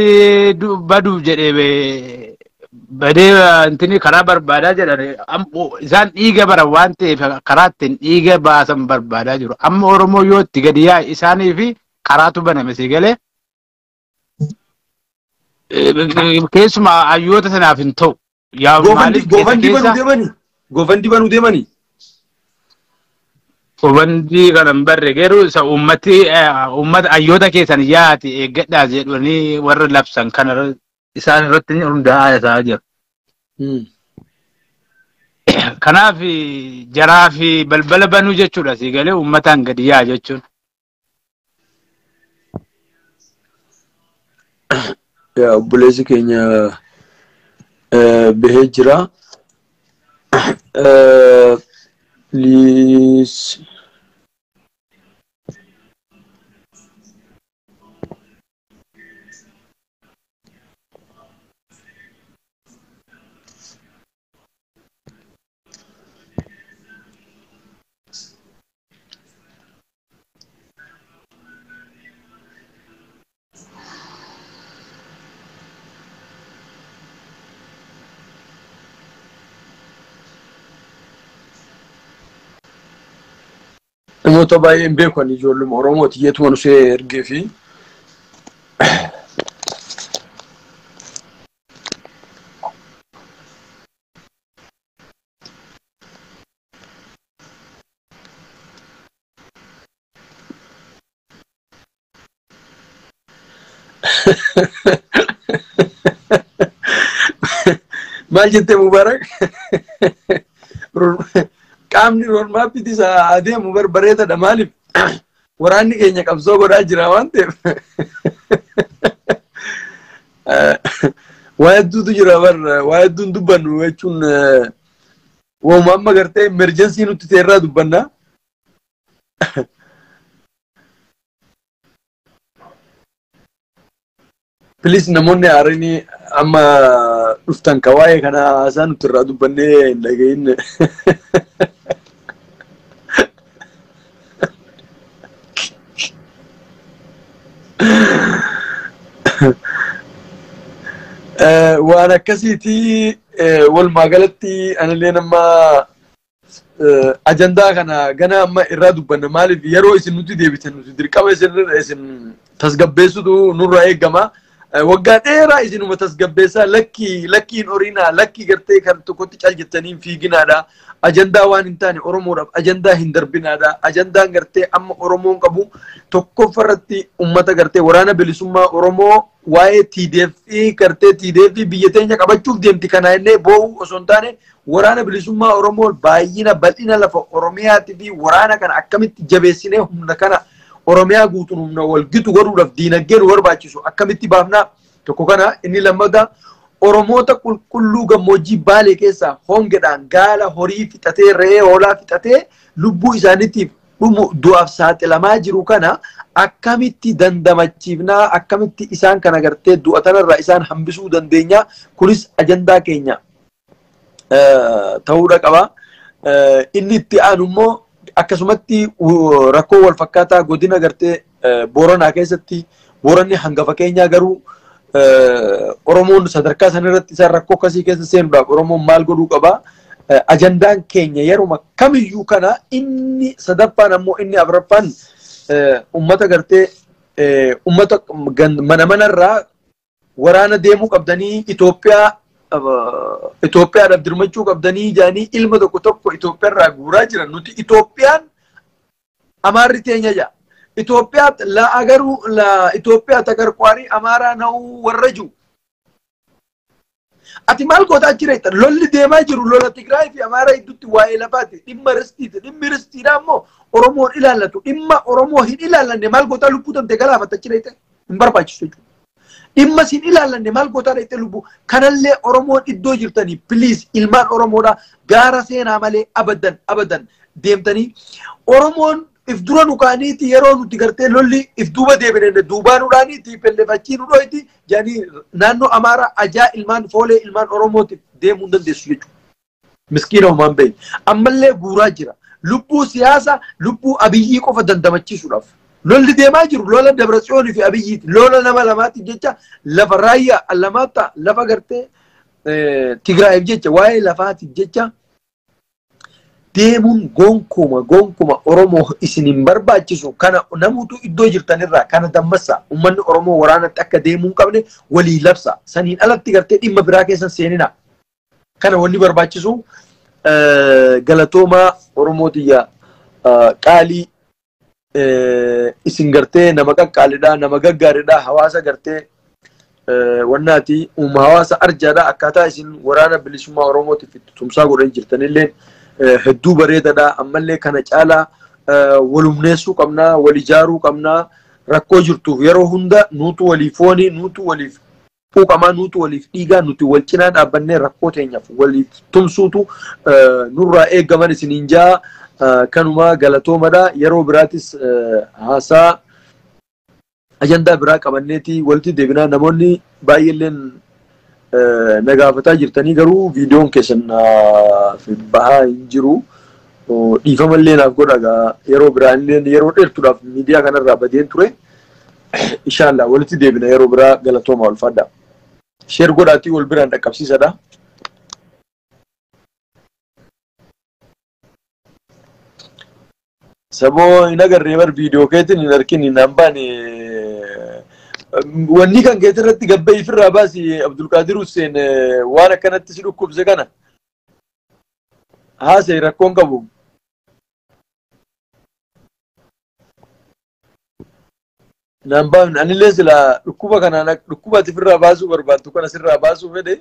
baduuf jedhee badee intini karaa barbaadaa jedhan isaan dhiiga baran waan ta'eef karaa ittiin dhiiga baasan barbaadaa jiru. Amma Oromoo yoo itti gadi yaa'e isaanii fi karaatu baname si galee keessumaa hayyoota sanaaf hin ta'u. Goofandii banuu deemanii? Goofandii banuu deemanii? Goofandii kana hin barre garuu isa uummati uummata hayyoota keessan yaati eeggadhaa jedhanii warra labsan kana isaan irratti hundaa'aa isaa jira. Kanaaf jaraa fi balbala banuu jechuudha si galee uummataan gadi yaa'a jechuun. Yaa obboleessi keenya bahee jira. Please. Namoota baay'een beekan ijoolluma Oromooti jeetuma nu see ergee fi maal jettee Mubaarak? Qaamni roormaappiitti isa adeemu bareedaadha maaliif waraanni keenya qabsoo godhaa jira waan ta'eef waa hedduutu jira bar waa hedduun dubbannu jechuun waanuma amma gartee emerjensii nutti ta'e irraa dubbanna. Please namoonni haaranii amma dhuftan ka waa'ee kana haasaa nuti irraa dubbannee hin dhagahin. Waan akkasiiti walumaa galatti anillee nama ajandaa kana gana amma irraa dubbanna maaliif yeroo isin nuti deebitan nuti dirqama isin tasgabbeessutu nurraa eegama. Waggaa dheeraa isinuma tasgabbeessaa lakkii lakkiin horiinaa lakkii gartee kan tokkotti cal jettanii hin fiiginaadha. Ajandaa waan hin taane Oromoodhaaf ajandaa hin darbinaadha. Ajandaan gartee amma Oromoon qabu tokkoffarratti uummata gartee waraana bilisummaa Oromoo waa'ee TDF gartee TDF biyya teenya qabachuuf deemti kana illee boo'u osoo hin taane waraana bilisummaa Oromoo baay'ina bal'ina lafa Oromiyaatii fi waraana kana akkamitti jabeessinee humna kana Oromiyaa guutuun humna wal gitu godhuudhaaf diinagdee nu barbaachisu akkamitti baafnaa tokko kana inni lammataa Oromoota qulqulluu gammoojjii Baalee keessaa hongeedhaan gaala horii fixatee re'ee hoolaa fixatee lubbuu isaaniitiif dhumu du'aaf saaxilamaa jiru kana akkamitti dandamachiifnaa akkamitti isaan kana gartee du'a tanarraa isaan hambisuu dandeenya kunis ajandaa keenya ta'uudha qaba. Inni itti aanu immoo akkasumatti rakkoo wal fakkaataa godina gartee Booranaa keessatti Booranni hangafa keenyaa garuu Oromoon sadarkaa sanarratti isaan rakkoo akkasii keessa seenuudhaaf Oromoon maal godhuu qaba? Ajandaan keenya yeruma kamiyyuu kana inni sadaffaan ammoo inni afuraffaan uummata gartee uummata mana manarraa waraana deemuu qabdanii Itoophiyaadhaaf dirmachuu qabdanii jedhanii ilma tokko tokko Itoophiyaarraa guuraa jiran nuti Itoophiyaan Amaarri teenya jedha. Itoophiyaa la agaruu la Itoophiyaa tagarqaarii Amaaraa na'uu warra jiru. Ati maal gootaa achi reetta? Lolli deemaa jiru lola Tigraay fi Amaaraa gidduutti waa'ee lafaati. Dhimma ristiiti. Dhimmi ristiidha immoo Oromoon ilaallatu. Dhimma Oromoo hin ilaallanne maal gootaa lubbuu tantee galaafatta achi reetta? Hin barbaachisu jechuudha. Dhimma sin ilaallanne maal gootaa reetta lubbuu? Kanallee Oromoon iddoo jirtanii please ilmaan Oromoodha gaara seenaa malee abadan abadan deemtanii Oromoon if dura nu kaaniiti yeroo nuti gartee lolli if duuba deebine duubaa nu dhaaniiti pellefachii nu dhoyti jedhanii naannoo Amaaraa ajaa ilmaan foolee ilmaan Oromootiif deemuu hin dandeessu jechuudha. Miskiina homaan bahe. Ammallee guuraa jira. Lubbuu siyaasa lubbuu Abiyyii qofa dandamachiisuudhaaf. Lolli deemaa jiru lola Dabratsiyoonii fi Abiyyiiti. Lola nama lamaatiif jecha lafa raayyaa Allamaataa lafa gartee Tigraayiif jecha waa'ee lafaatiif jecha deemuun gonkuma gonkuma Oromoo isin hin barbaachisu. Kana namoota iddoo jirtanirraa kana dammassa. Uummanni Oromoo waraanatti akka deemuu hin qabne walii labsa. Saniin alatti gartee dhimma biraa keessan seenina. Kana wanni barbaachisu galatoomaa Oromootiyya qaalii isin gartee nama qaqqaalidha, nama gaggaaridha, hawaasa gartee wannaati uuma hawaasa arjaadha. Akkaataa isin waraana bilisummaa Oromootiif itti tumsaa godhanii jirtanillee hedduu bareedaadha. Ammallee kana caalaa walumneessuu qabnaa, wal ijaaruu qabnaa. Rakkoo jirtuuf yeroo hunda nuutu waliif foonii, nuutu waliif quuqamaa, nuutu waliif dhiigaa, nuti wal cinaa dhaabbannee rakkoo teenyaaf waliif tumsuutu nurraa eegaman isiniin jaa. Kanumaa galatoomadha. Yeroo biraatis haasaa ajandaa biraa qabanneeti walitti deebinaa. Namoonni baay'eelleen na gaafataa jirtanii garuu viidiyoon keessan bahaa hin jiru. Dhiifamallee naaf godha. Yeroo biraallee yeroo dheertuudhaaf miidiyaa kanarraa badeen ture. Inshallah walitti deebina yeroo biraa. Galatoomaa, ulfaadha. Share godhaatii wal biraan dhaqqabsiisadha. Saboo hin agarree bar viidiyoo keetiin hin arkin hin hambaan wanni kan keetii irratti gabba ifirraa baasi. Abdulqaadir Hussein waan akkanatti si dhukkubse kana haasa'e rakkoon qabu. Naan baafne anillee sila dhukkuba kanaan dhukkuba ati ofirraa baasuu barbaaddu kana sirraa baasuu fedhe.